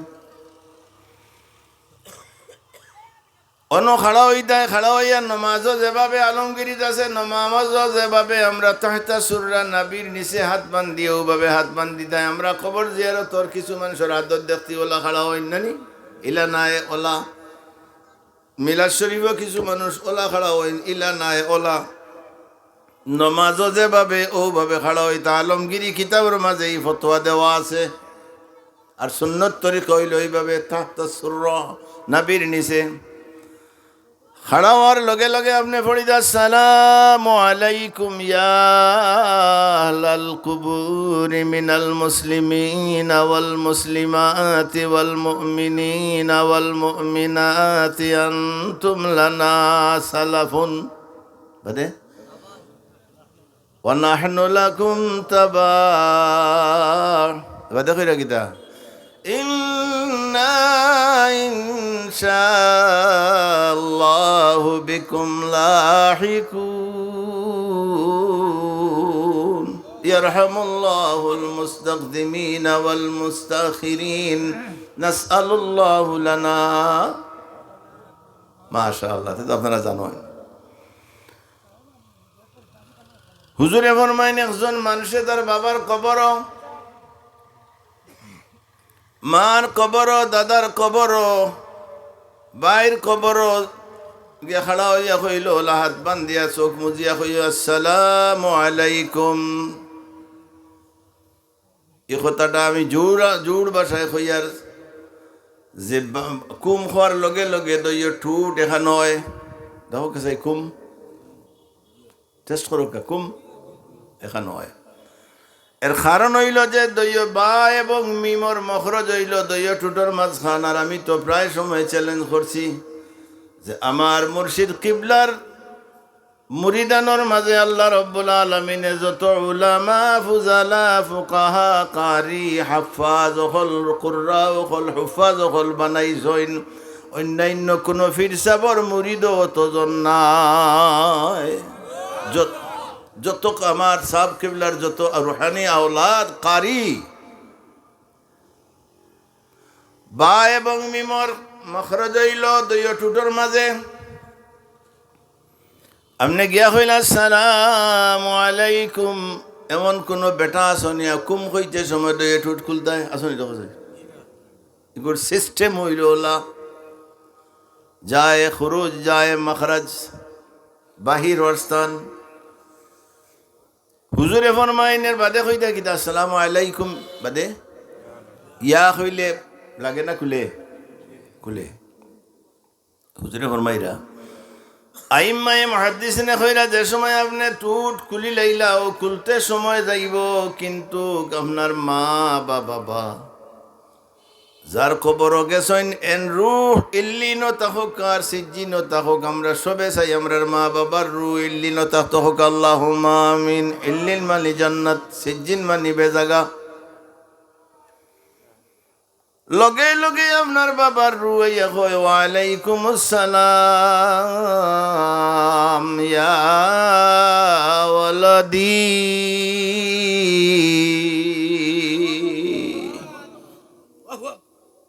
অনো খাড়া অইতায়, খাড়া অইয়া নমাজো যেভাবে আলমগিরিত আছে, নমাজো যেভাবে আমরা তাহতা সুররা নাবির নিচে হাত বান্ধি, অউ ভাবে হাত বান্ধিতায়। আমরা কবর জিয়ারতর কিছু মানষর আদত দেখতি অলা খাড়া অইন নানি, ইলা নায় অলা। মিলাদ শরীফো কিছু মানুষ অলা খাড়া অইন, ইলা নায় অলা। নমাজো যেভাবে অউ ভাবে খাড়া অইতা, আলমগিরি কিতাবর মাঝে ই ফতোয়া দেওয়া আছে। আর সুন্নত তরিকা অইলো অউ ভাবে তাহতা সুররা নাবির নিচে। খাড়া অওয়ার লগে লগে আপনে পড়িতা, "আসসালামু আলাইকুম ইয়া আহলাল কুবুরি মিনাল মুসলিমিনা ওয়াল মুসলিমাতি ওয়াল মুমিনিনা ওয়াল মুমিনাতি আনতুম লানা সালাফুন।" বাদে? "ওয়া নাহনু লাকুম তাবা।" এবার দেখো এটা কিতা? "ইন্না ইনশাআল্লাহু বিকুম লাহিকুন। ইয়ারহামুল্লাহুল মুস্তাকদিমিনা ওয়াল মুস্তাখিরিন। নাসআলুল্লাহু লানা।" মাশাআল্লাহ, তে তো আপনারা জানইন। হুজুরে ফরমাইন, একজন মানষে তার বাবার কবরো, মার কবরো, দাদার কবরো, ভাইর কবরো গিয়া খাড়া অইয়া কইলো, অলা হাত বান্ধিয়া চউখ মুজিয়া কইও, "আসসালামু আলাইকুম।" ই কথাটা আমি জোর, জোর ভাষায় কইয়ার যে বা-, কুম খাওয়ার লগে লগে দুইও ঠুট একখান অয়। দেখো কে চাই কুম? টেস্ট করো কা, কুম একখান অয়। এর কারণ অইলো যে দুইও বা এবং মিমর মখরজ অইলো দুইও ঠুটর মাঝখান। আর আমি তো প্রায় সময় চ্যালেঞ্জ করছি যে আমার মুর্শিদ কিবলার মুরিদানর মাঝে আল্লাহ রব্বুল আলামিনে যত উলামা, ফুজালা, ফুকাহা, কারি, হাফফাজ অকল, কুররা অকল, হুফফাজ অকল বানাইছইন, অইন্যাইন্য কুনু পীর সাবর মুরিদও অতজন নাই। যত, যত আমার সাব কিবলার যত রুহানি আওলাদ, কারি, বা এবং মিমর মখরজ অইলো দুইও ঠুটর মাঝে। আপনে গিয়া কইলা, "আসসালামু আলাইকুম।" এমন কুনু বেটা আছনি, কুম কইতে সময় দুইও ঠুট খুলতায়? আছনি তো কইছে। ইগুর সিস্টেম অইলো অলা। জায়ে খুরুজ, জায়ে মখরজ, বাহির অওয়ার স্থান। হুজুরে ফরমাইন এর বাদে কইতা কিতা? আসসালামু আলাইকুম বাদে ইয়া কইলে লাগে না? খুলে, খুলে। হুজুরে ফরমাইরা, আইম্মায়ে মুহাদ্দিসিনে কইরা, যে সময় আপনে ঠুট খুলি লাইলা, অউ খুলতে সময় যাইবো, কিন্তু আপনার মা বা বাবা যার কবরো গেছইন, এন রুহ ইল্লিনো থাকউক আর সিজ্জিনো থাকউক, আমরা সবে চাই আমরার মা বাবার রুহ ইল্লিনো থাকতো। কউক আল্লাহুম্মা আমিন। ইল্লিন মানি জান্নাত, সিজ্জিন মানি বেজাগা। লগে লগে আপনার বাবার রুহ আইয়া কয়, "ওয়ালাইকুমুস সালাম ইয়া ওয়ালাদি।"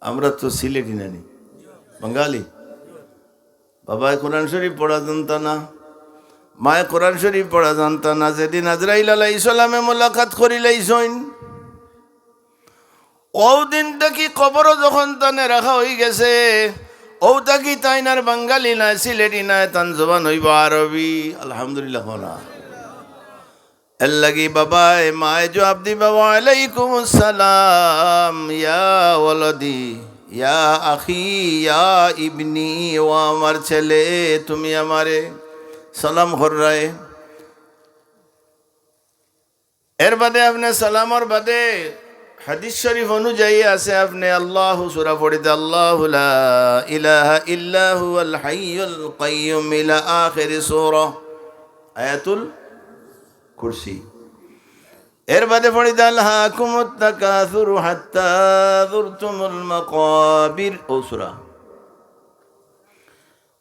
আমরা তো সিলেটি নানি, বাঙালি। বাবায় কোরআন শরীফ পড়া জানতা না, মায়ে কোরআন শরীফ পড়া জানতা না। যেদিন আজরাইল আলাইহিস সালামে মোলাকাত করিলাইছইন, অউ দিন থাকি কবরো যখন তানে রাখা অইগেছে, অউ থাকি তাইন আর বাঙালি নায়, সিলেটি নায়, তান জবান অইবো আরবি। আলহামদুলিল্লাহ কও না। এর লাগি বাবায় মায়ে জুয়াব দিবা, "ওয়ালাইকুমুস সালাম, ইয়া ওয়ালাদি, ইয়া আখি, ইয়া ইবনি, ও আমার ছেলে, তুমি আমারে সালাম কররায়।" এর বাদে আপনে সালামর বাদে হাদিস শরীফ অনুযায়ী আছে, আপনে আল্লাহু সূরা পড়িতা, "আল্লাহু লা ইলাহা ইল্লা হুয়াল হাইয়ুল কাইয়্যুম" ইলা আখিরি সূরা। আয়াতুল কুরসি। এর বাদে পড়ি দা, "আলহাকুমুত তাকাসুরু হাত্তা যুরতুমুল মাকাবির", অউ সূরা।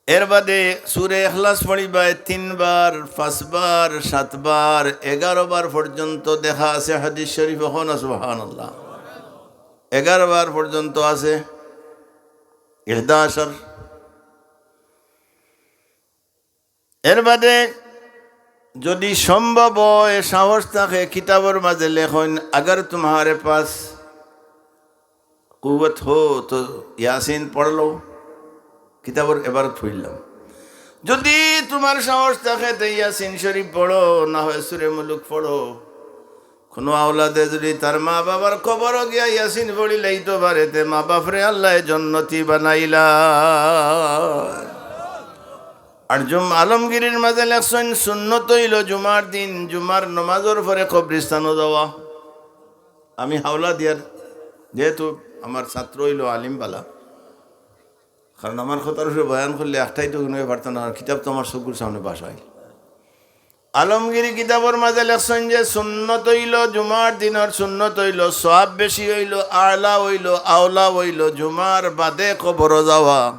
এর বাদে সূরা ইখলাস পড়িবায় তিনবার, পাঁচবার, সাতবার, এগারো বার পর্যন্ত দেখা আছে হাদিস শরীফো। কও না সুবহানাল্লাহ। এগারো বার পর্যন্ত আছে, ইহদা আশার। এর বাদে যদি সম্ভব অয়, সাহস থাকে, কিতাবর মাঝে লেখইন, "আগর তুমহারে পাস কুওয়ত হো তো ইয়াসিন পড় লও।" কিতাবর এবারত পড়লাম, যদি তুমার সাহস থাকে তে ইয়াসিন শরীফ পড়ো, না হয় সূরা মুলুক পড়ো। কুনু আওলাদে যদি তার মা-বাবার কবরো গিয়া ইয়াসিন পড়িলাইতো পারে, তে মা-বাফরে আল্লায় জন্নতি বানাইলা। আর জুম-, আলমগিরির মাঝে লেখছইন, সুন্নত অইলো জুমার দিন, জুমার নমাজর পরে কবরিস্তানো যাওয়া। আমি হাওলাদিয়ার, যেহেতু আমার ছাত্র অইলো আলিম বালা, কারণ আমার কথার উপরে বয়ান করলে একটাই তো গুনে পারতো না, কারণ কিতাব তো আমার চকুর সামনে ভাষায়। আলমগিরি কিতাবর মাঝে লেখছইন যে সুন্নত অইলো, জুমার দিনর সুন্নত অইলো, সওয়াব বেশি অইলো, আলা অইলো, আওলা অইলো, জুমার বাদে কবরো যাওয়া।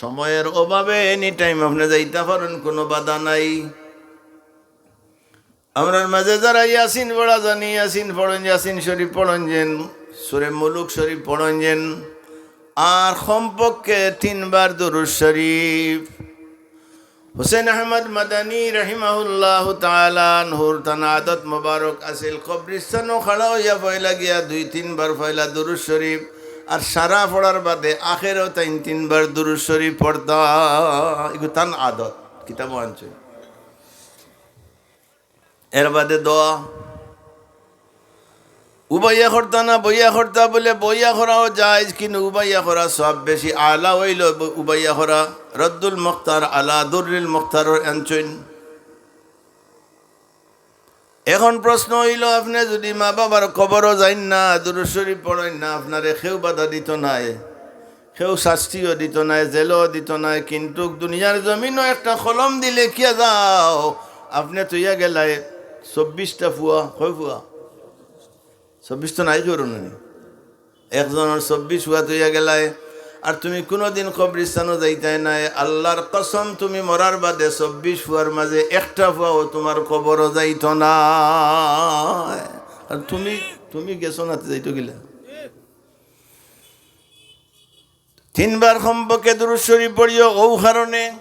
সময়র অভাবে any time আপনে যাইতা পারইন, কুনু বাধা নাই। আমরার মাঝে যারা ইয়াসিন পড়া জানি, ইয়াসিন পড়ইন, ইয়াসিন শরীফ পড়ইন যেন, সূরা মুলুক শরীফ পড়ইন যেন, আর কমপক্ষে তিনবার দুরূদ শরীফ। হুসেন আহমদ মাদানী রাহিমাহুল্লাহু তাআলা আনহুর তান আদত মোবারক আছিল, কবরিস্তানো খাড়া অইয়া পয়লা গিয়া দুই তিনবার পয়লা দুরূদ শরীফ, আর সারা পড়ার বাদে আখেরো তাইন তিনবার দুরূদ শরীফ পড়তা। ইগু তান আদত, কিতাবো আনছইন। এর বাদে দোয়া। উবাইয়া করতা না বইয়া করতা, বুলে বইয়া করাও জায়েজ, কিন্তু উবাইয়া করা সওয়াব বেশি, আলা অইলো ব-, উবাইয়া করা। রদ্দুল মুখতার আলা দুররিল মুখতারর আনছইন। এখন প্রশ্ন অইলো, আপনে যদি মা-বাবার কবরো যাইন না, দুরূদ শরীফ পড়ইন না, আপনারে কেউ বাধা দিতো নায়। কেউ শাস্তিও দিতো নায়, জেলও দিতো নায়, কিন্তু দুনিয়ার জমিনো একটা কলম দি লেখিয়া যাও, আপনে থইয়া গেলায় চব্বিশটা ফুয়া, কয় ফুয়া? চব্বিশ তো নাই কেউর নানি। একজনর চব্বিশ ফুয়া থইয়া গেলায়, আর তুমি কুনুদিন কবরিস্তানো যাইতায় নায়। আল্লার কসম, তুমি মরার বাদে চব্বিশ ফুয়ার মাঝে একটা ফুয়াও তুমার কবরো যাইতো নায়। আর তুমি, তুমি গেছো না, তে যাইতো কিলা? তিনবার কমপক্ষে দুরূদ শরীফ পড়িও। অউ কারণে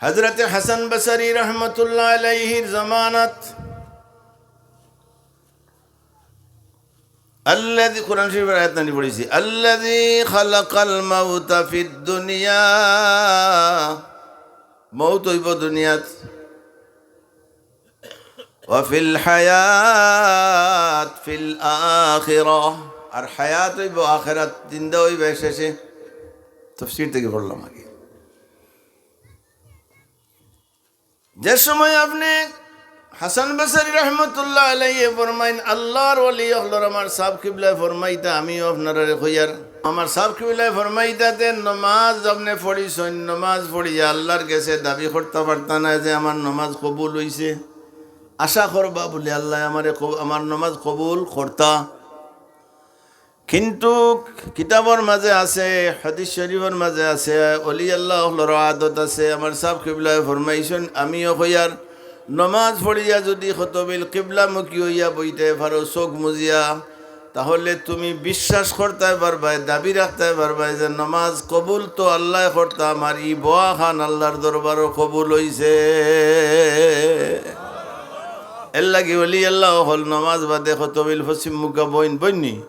হযরতে হাসান বসরি রহমতুল্লাহ আলাইহির জমানাত আল্লাযী, কোরআন শরীফর আয়াত নানি পড়ছি, "আল্লাযী খালাকাল মাউতা ফিদ দুনিয়া", মউত অইবো দুনিয়াত, "ওয়া ফিল হায়াত ফিল আখিরাহ", আর হায়াত অইবো আখিরাত, জিন্দা অইবো শেষে। তাফসীর থাকি পড়লাম আগে। যে সময় আপনে হাসান বসরি রহমতুল্লাহ আলাইহি ফরমাইন, আল্লার ওলি অকলর আমার সাব কিবলায় ফরমাইতা, আমিও আপনারারে কইয়ার। আমার সাব কিবলায় ফরমাইতা তে নমাজ আপনে পড়িছইন, নমাজ পড়িয়া আল্লার গেছে দাবি করতা পারতা নায় যে আমার নমাজ কবুল অইছে। আশা করবা বুলে আল্লায় আমারে কব-, আমার নমাজ কবুল করতা। কিন্তু কিতাবর মাঝে আছে, হাদিস শরীফর মাঝে আছে, ওলি আল্লাহ অকলর আদত আছে। আমার সাব কিবলায় ফরমাইছইন, আমিও কইয়ার, নমাজ পড়িয়া যদি কতবিল কিবলামুখী অইয়া বইতায় পারো চউখ মুজিয়া, তাহলে তুমি বিশ্বাস করতায় পারবায়, দাবি রাখতায় পারবায় যে নমাজ কবুল তো আল্লায় করতা, আমার ই বওয়াখান আল্লার দরবারো কবুল অইছে। এরলাগি ওলি আল্লাহ অকল নমাজ বাদে কতবিল পশ্চিম মুখা বইন, বইননি?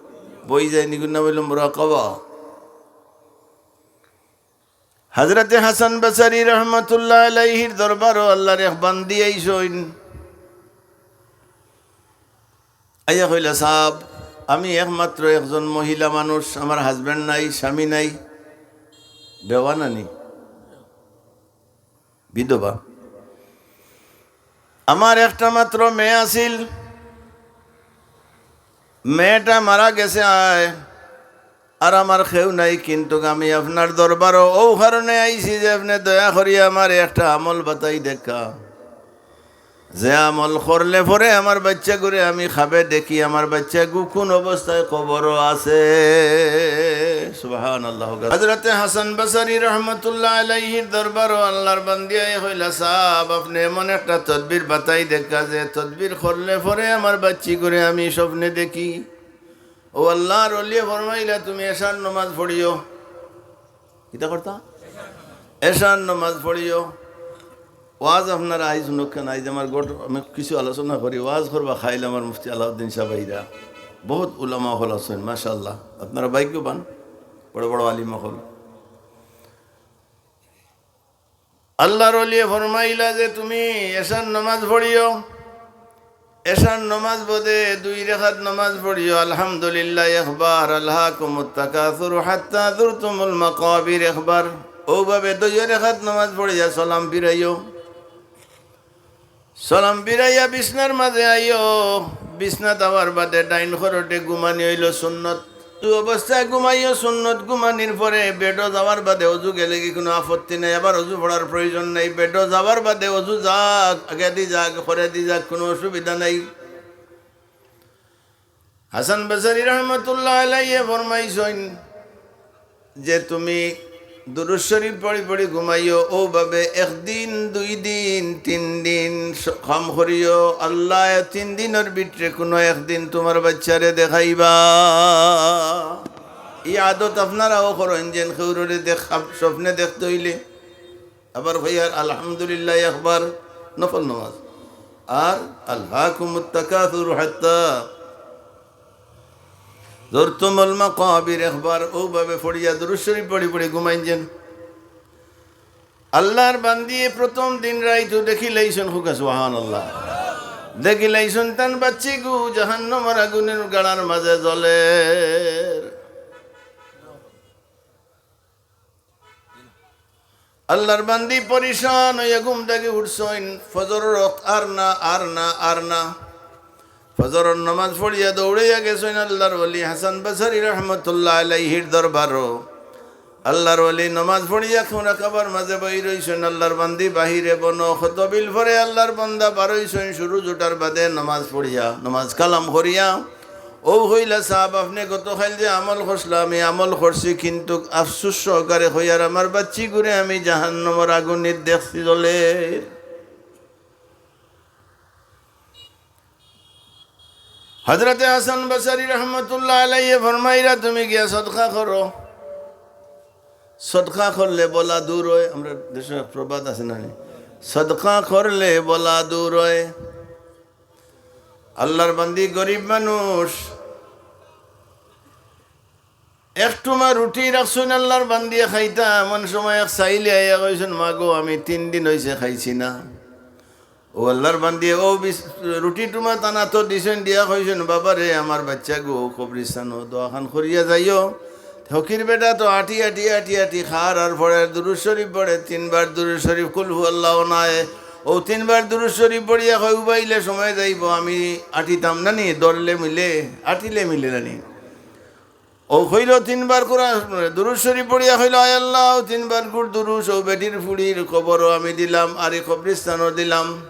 বই যায়নি, ইগুর নাম অইলো মুরাকাবা। হযরতে হাসান বসরি রহমতুল্লাহ আলাইহির দরবারো আল্লার এক বান্দি আইছইন। আইয়া কইলা, "সাব, আমি একমাত্র একজন মহিলা মানুষ, আমার husband নাই, স্বামী নাই, বেওয়া নানি, বিধবা। আমার একটা মাত্র মেয়ে আছিল, মেয়েটা মারা গেছে, আয় আর আমার কেউ নাই, কিন্তুক আমি আপনার দরবারো অউ কারণে আইছি যে আপনে দয়া করি আমারে একটা আমল বাতাই দেউক্কা, যে আমল করলে পরে আমার বাইচ্চাগুরে আমি খাবে দেখি, আমার বাইচ্চাগু কুন অবস্থায় কবরো আছে। সুবহানাল্লাহ। হযরতে হাসান বসরি রহমতুল্লাহ আলাইহির দরবারো আল্লার বান্দিয়ে কইলা, "সাব, আপনে এমন একটা তদবির বাতাই দেউক্কা যে তদবির করলে পরে আমার বাইচ্চিগুরে আমি স্বপ্নে দেখি।" অউ আল্লার ওলিয়ে ফরমাইলা, "তুমি এশার নমাজ পড়িও।" কিতা করতা? এশার নমাজ পড়িও। ওয়াজ আপনারা আইজ হুনউক্কা না, আইজ আমার গট-, আমি কিছু আলোচনা করি, ওয়াজ করবা কাইল আমার মুফতি আলাউদ্দিন সাব আইরা। বউত উলামা অকল আছইন, মাশাআল্লাহ। আপনারা ভাগ্যবান, বড় বড় আলিম অকল। আল্লার ওলিয়ে ফরমাইলা যে, "তুমি এশার নমাজ পড়িও, এশার নমাজ বাদে দুই রেখাত নমাজ পড়িও, আলহামদুলিল্লাহ একবার, আলহাকুমুত তাকাসুর হাত্তা যুরতুমুল মাকাবির একবার।" অউভাবে দুই রেখাত নমাজ পড়িয়া সালাম ফিরাইও। সালাম ফিরাইয়া বিছনার মাঝে আইও। বিছনাত আওয়ার বাদে ডাইন খরটে ঘুমানি অইলো সুন্নত। অজু অবস্থায় ঘুমাইও সুন্নত। ঘুমানির পরে বেডো যাওয়ার বাদে অজু গেলেগি কুনু আপত্তি নাই, আবার অজু পড়ার প্রয়োজন নাই। বেডো যাওয়ার বাদে অজু যাউক, আগেদি যাউক, পরেদি যাউক, কুনু অসুবিধা নাই। হাসান বসরি রহমতুল্লাহ আলাইহি ফরমাইছইন যে, "তুমি দুরুদ শরিফ পড়ি পড়ি ঘুমাইও, অউভাবে একদিন, দুই দিন, তিন দিন স-, কাম করিও, আল্লায় তিন দিনর ভিতরে কুনু একদিন তুমার বাইচ্চারে দেখাইবা।" ই আদত আপনারাও করইন, যেন কেউররে দেখ-, স্বপ্নে দেখতে অইলে আবার কইয়ার আলহামদুলিল্লাহ একবার, নফল নমাজ, আর আলহাকুমুত তাকাসুর হাত্তা যুরতুমুল মাকাবির একবার, অউভাবে পড়িয়া দুরুদ শরিফ পড়ি পড়ি ঘুমাইন যেন। আল্লার বান্দিয়ে প্রথম দিন রাইতো দেখিলাইছইন, কউক্কা সুবহানাল্লাহ, দেখিলাইছইন তান বাইচ্চিগু জাহান্নামর আগুনর গাড়ার মাঝে জ্বলের। আল্লার বান্দি পরেশান অইয়া ঘুম থাকি উঠছইন, ফজরর অক্ত আর না, আর না, আর না। ফজরর নমাজ পড়িয়া দৌড়াইয়া গেছইন আল্লার ওলি হাসান বসরি রহমতুল্লাহ আলাইহির দরবারো। আল্লার ওলি নমাজ পড়িয়া কুনু কাবার মাঝে বই রইছইন, আল্লার বান্দি বাহিরে বনো। কতবিল পরে আল্লার বান্দা বারইছইন, সুরুজ উঠার বাদে নমাজ পড়িয়া, নমাজ কালাম করিয়া। অউ কইলা, "সাব, আপনে গতকাইল যে আমল করছলা, আমি আমল করছি, কিন্তুক আফসুস সহকারে কইয়ার আমার বাইচ্চিগুরে আমি জাহান্নামর আগুনিত দেখছি জ্বলের।" হজরতে হাসান বসরি রহমতুল্লাহ আলাইহি ফরমাইরা, "তুমি গিয়া সদকা করো, সদকা করলে বলা দূর অয়।" আমরার দেশো এক প্রবাদ আছে না নি, "সদকা করলে বলা দূর অয়।" আল্লার বান্দি গরিব মানুষ, এক টুমা রুটি রাখছইন আল্লার বান্দিয়ে খাইতা, এমন সময় এক সাইলে আইয়া কইছইন, "মা গো, আমি তিন দিন অইছে খাইছি না।" অউ আল্লার বান্দিয়ে অউ বিস-, রুটি টুমা তান আতো দিছইন, দিয়া কইছইন, "বাবারে, আমার বাইচ্চাগু, কবরিস্তানো দোয়াখান করিয়া যাইও।" ফকির বেটা তো আটি, আটি, আটি, আটি খার আর পড়ের, দুরুদ শরিফ পড়ে, তিনবার দুরুদ শরিফ, কুল হু আল্লাহ নায়। অউ তিনবার দুরুদ শরিফ পড়িয়া কয়, "উবাইলে সময় যাইবো, আমি আটিতাম না নি, দৌড়লে মিলে, আটিলে মিলে না নি।" অউ কইলো তিনবার কুরআন, দুরুদ শরিফ পড়িয়া কইলো, "আয় আল্লাহ, অউ তিনবার কুর দুরুদ, অউ বেটির ফুড়ির কবরো আমি দিলাম, আর ই কবরিস্তানো দিলাম।"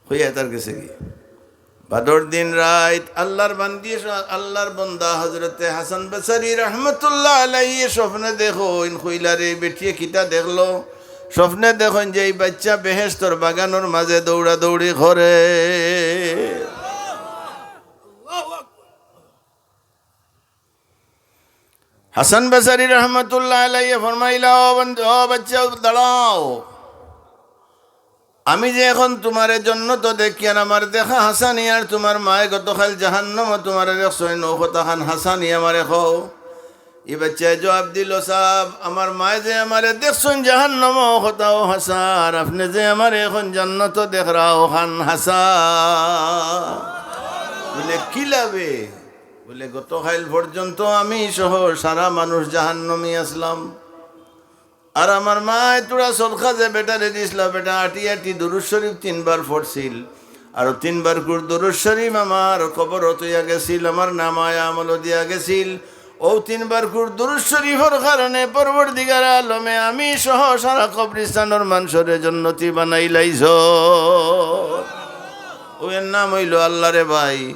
কইয়া তার গেছে গি। বাদর দিন রাইত আল্লার বান্দি, আল্লার বন্দা হজরতে হাসান বসরি রহমতুল্লাহ আলাইহি স্বপ্নে দেখইন, কইলা, "রে বেটিয়ে কিতা দেখলো?" স্বপ্নে দেখইন যে ই বাইচ্চা বেহেশতর বাগানর মাঝে দৌড়াদৌড়ি করে। হাসান বসরি রহমতুল্লাহ আলাইহি ফরমাইলা, "ও বন্ধু, ও বাইচ্চা, দাঁড়াও। আমি যে এখন তুমারে জন্নতো দেখিয়ার, আমার দেখা হাছানি, আর তুমার মায়ে গতকাইল জাহান্নামো তুমারে দেখছইন, অউ কথাখান হাছানি আমারে কও।" ই বাইচ্চায় জুয়াব দিলো, "সাব, আমার মায়ে যে আমারে দেখছইন জাহান্নামো, অউ কথাও হাছা, আর আপনে যে আমারে এখন জন্নতো দেখরা, অখান হাছা।" বুলে, "কিলাবে?" বুলে, "গতকাইল পর্যন্ত আমি সহ সারা মানুষ জাহান্নামি আছলাম। আর আমার মায়ে থুড়া সদকা যে বেটারে দিছলা, বেটা আটি আটি দুরুদ শরিফ তিনবার পড়ছিল। আর তিনবার কুর দুরুদ শরিফ আমার কবরো থইয়া গেছিল, আমার নামায়ে আমলো দিয়া গেছিল। অউ তিনবার কুর দুরুদ শরিফর কারণে পরওয়ারদিগার আলমে আমি সহ সারা কবরিস্তানর মানষরে জন্নতি বানাইলাইছইন। অউ এর নাম অইলো আল্লাহ রে ভাই।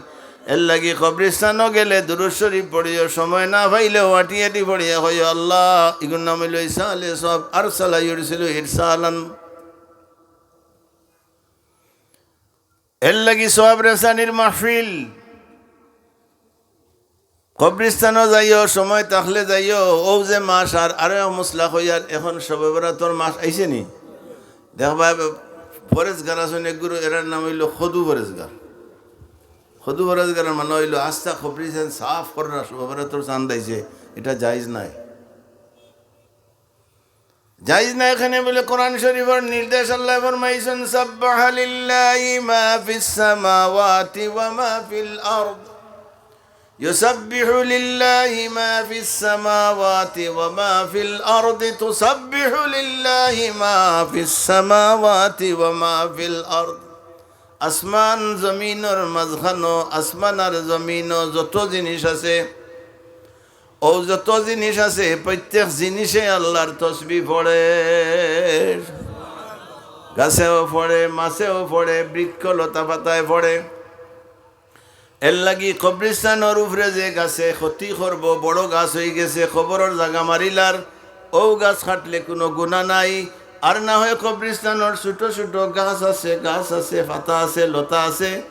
এরলাগি কবরিস্তানো গেলে দুরুদ শরিফ পড়িও, সময় না পাইলেও আটি আটি পড়িয়া কইও, "আল্লাহ।" ইগুর নাম অইলো ইসালে সওয়াব, আরসালা ইউরসিলু ইরসালান। এরলাগি সওয়াব রেসানির মাহফিল। কবরিস্তানো যাইও, সময় থাকলে যাইও। অউ যে মাস আর আরো এক মসলা কইয়ার, এখন শবে বরাতর মাস আইছে নি? দেখবা, ফরেজগার আছইন এক গুরু, এরার নাম অইলো খদু ফরেজগার। খদু ফরেজগারর মানে অইলো আস্তা কবরিস্তান সাফ কররা, শবে বরাতর চান্দ আইছে, ইটা জায়েজ নায়। জায়েজ না এখানে বলে কোরআন শরিফর নির্দেশ আল্লায় ফরমাইছইন, "সাব্বাহা লিল্লাহি মা ফিস সামাওয়াতি ওয়া মা ফিল আরদ। ইউসাব্বিহু লিল্লাহি মা ফিস সামাওয়াতি ওয়া মা ফিল আরদি, তুসাব্বিহু লিল্লাহি মা ফিস সামাওয়াতি ওয়া মা ফিল আরদ।" আসমান জমিনর মাঝখানো, আসমান আর জমিনো যত জিনিস আছে, অউ যত জিনিস আছে, প্রত্যেক জিনিসে আল্লাহর তসবিহ পড়ে। গাছেও পড়ে, মাছেও পড়ে, বৃক্ষ লতা পাতায় পড়ে। এরলাগি কবরিস্তানর উপরে যে গাছে ক্ষতি করবো, বড় গাছ অইগেছে, কবরর জাগা মারিলার, অউ গাছ কাটলে কুনু গুনা নাই। আর না হয় কবরিস্তানর ছুটো ছুটো গাছ আছে, গাছ আছে, পাতা আছে, লতা আছে,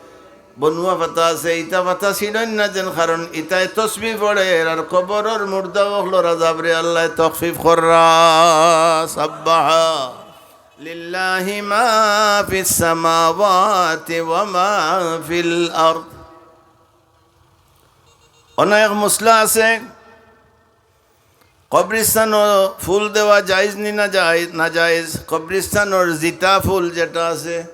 বনুয়া পাতা আছে, ইতা পাতা ছিড়ইন না যেন, কারণ ইতায় তসবিহ পড়ের, আর কবরর মুর্দা অকলর আজাবরে আল্লায় তখফিফ কররা। সাব্বাহা লিল্লাহি মা ফিস সামাওয়াতি ওয়া মা ফিল আরদ। অনেক মসলা আছে, কবরিস্তানো ফুল দেওয়া জায়েজ নি না জায়েজ, না জায়েজ? কবরিস্তানর জিতা ফুল যেটা আছে,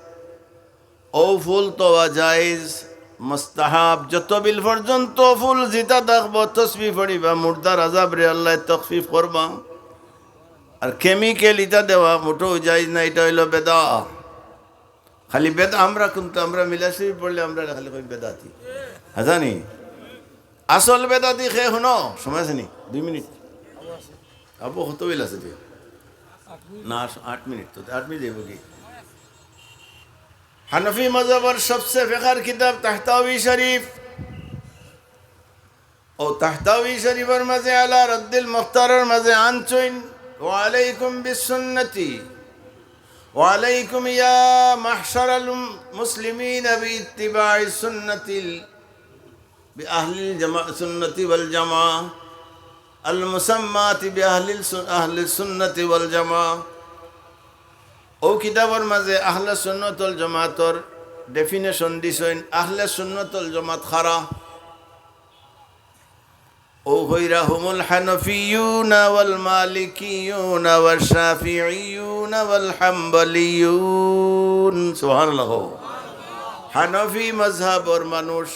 অউ ফুল তোয়া জায়েজ, মুস্তাহাব। যত বিল পর্যন্ত ফুল জিতা থাকবো, তসবিহ পড়িবা, মুর্দার আজাবরে আল্লায় তখফিফ করবা। আর কেমিক্যাল ইতা দেওয়া মোটেও জায়েজ না, ইটা অইলো বেদা। খালি বেদ-, আমরা কিন্তু, আমরা মিলাদ শরিফ পড়লে আমরা খালি কই বেদাতি। হাছা নি? আসল বেদাতি কে হুনো, সময় আছে নি? দুই মিনিট। আবু কত বিল আছে দিয়া? না, আস-, আট মিনিট তো, আট মিনিট যাইবো কি? হানাফি মজহবর সবচে ফেকার কিতাব তাহতাবি শরিফ। অউ তাহতাবি শরিফর মাঝে আলা রদ্দিল মুখতারর মাঝে আনছইন, "ওয়ালাইকুম বিসুন্নতি, ওয়ালাইকুম ইয়া মাহশারাল মুসলিমিন বিইত্তিবাই সুন্নতিল, বিআহলিল জামা-, সুন্নতি ওয়াল জামা, আল মুসাম্মাতি বিআহলিল সুন-, আহলিস সুন্নতি ওয়াল জামা।" অউ কিতাবর মাঝে আহলে সুন্নত ওয়াল জামাতর ডেফিনেশন দিছইন, আহলে সুন্নত ওয়াল জামাত কারা। অউ কইরা, "হুমুল হানাফিয়ুনা ওয়াল মালিকিয়ুনা ওয়াশ শাফিইয়ুনা ওয়াল হাম্বলিয়ুন।" সুবহানাল্লাহ। হানাফি মজহবর মানুষ,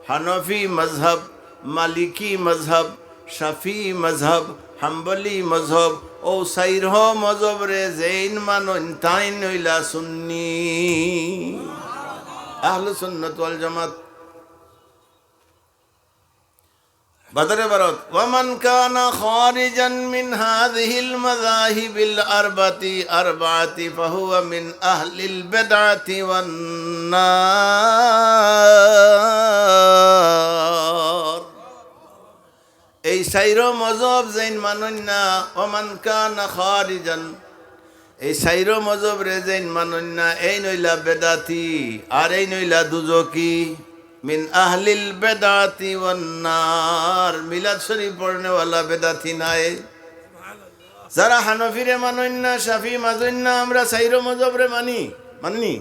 হানাফি মজহব, মালিকি মজহব, শাফি মজহব, হাম্বলি মজহব, অউ চাইর মজহবরে যেইন মানইন তাইন অইলা সুন্নি। আহলে সুন্নত ওয়াল জামাত। বাদরে বারত, "ওয়ামান কানা খারিজান মিন হাযিহিল মাযাহিবিল আরবাতি, আরবাতি ফাহুয়া মিন আহলিল বিদআতি ওয়ান নার।" এই চাইর মজহব যেইন মানইন না, "ওয়ামান কানা খারিজান", এই চাইর মজহবরে যেইন মানইন না, এইন অইলা বেদাতি, আর এইন অইলা দুজকি। মিন আহলিল বেদাতি ওয়ান নার, মিলাদ শরিফ পড়নেওয়ালা বেদাতি নায়। যারা হানাফিরে মানইন না, শাফি মানইন না, আমরা চাইর মজহবরে মানি, মাননি?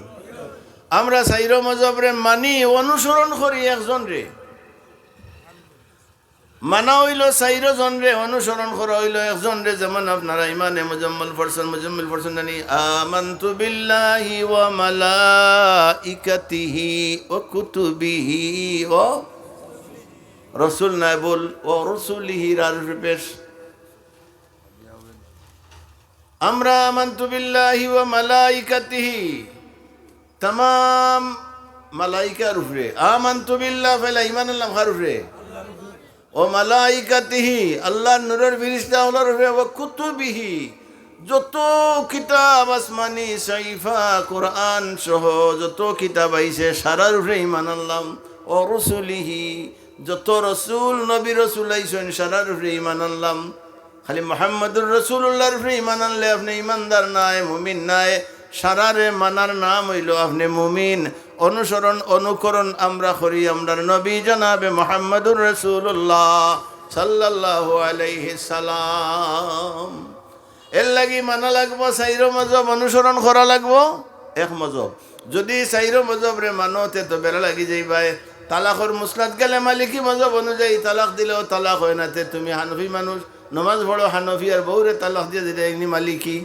আমরা চাইর মজহবরে মানি, অনুসরণ করি একজনরে। মানা অইলো চাইর জনরে, অনুসরণ করা অইলো একজনরে। যেমন আপনারা ইমানে মুজাম্মল পড়ছইন, মুজাম্মল পড়ছইন জানি, "আমানতু বিল্লাহি ওয়া মালাইকাতিহি ওয়া কুতুবিহি ওয়া", রসুল নায় বল, "ওয়া রুসুলিহি" রার পেশ। আমরা "আমানতু বিল্লাহি ওয়া মালাইকাতিহি", তামাম মালাইকার উপরে। "আমানতু বিল্লাহ", পয়লা ইমান আনলাম কার উপরে? ও মালাইকাতিহি, আল্লাহর নূরের ফিরিস্তা অকলর উপরে, ও কুতুবিহি, যত কিতাব আসমানি, সাইফা, কোরআন সহ যত কিতাব আইছে, সারার উপরে ইমান আনলাম। ও রুসুলিহি, যত রসুল, নবী, রসুল আইছইন, সারার উপরে ইমান আনলাম। খালি মোহাম্মদুর রসুলুল্লাহর উপরে ইমান আনলে আপনে ইমানদার নায়, মুমিন নায়। সারারে মানার নাম অইলো আপনে মুমিন। অনুসরণ, অনুকরণ আমরা করি আমরার নবী জনাবে মোহাম্মদুর রসুলুল্লাহ সাল্লাল্লাহু আলাইহি সাল্লাম। এর লাগি মানা লাগবো চাইরো মজহব, অনুসরণ করা লাগবো এক মজহব। যদি চাইরো মজহবরে মানো, তে তো বেড়া লাগি যাইবায়। তালাকর মসলাত গেলে মালিকি মজহব অনুযায়ী তালাক দিলেও তালাক অয় না, তে তুমি হানফি মানুষ, নমাজ পড়ো হানফি, আর বউরে তালাক দিয়া দিলে ইনি মালিকি।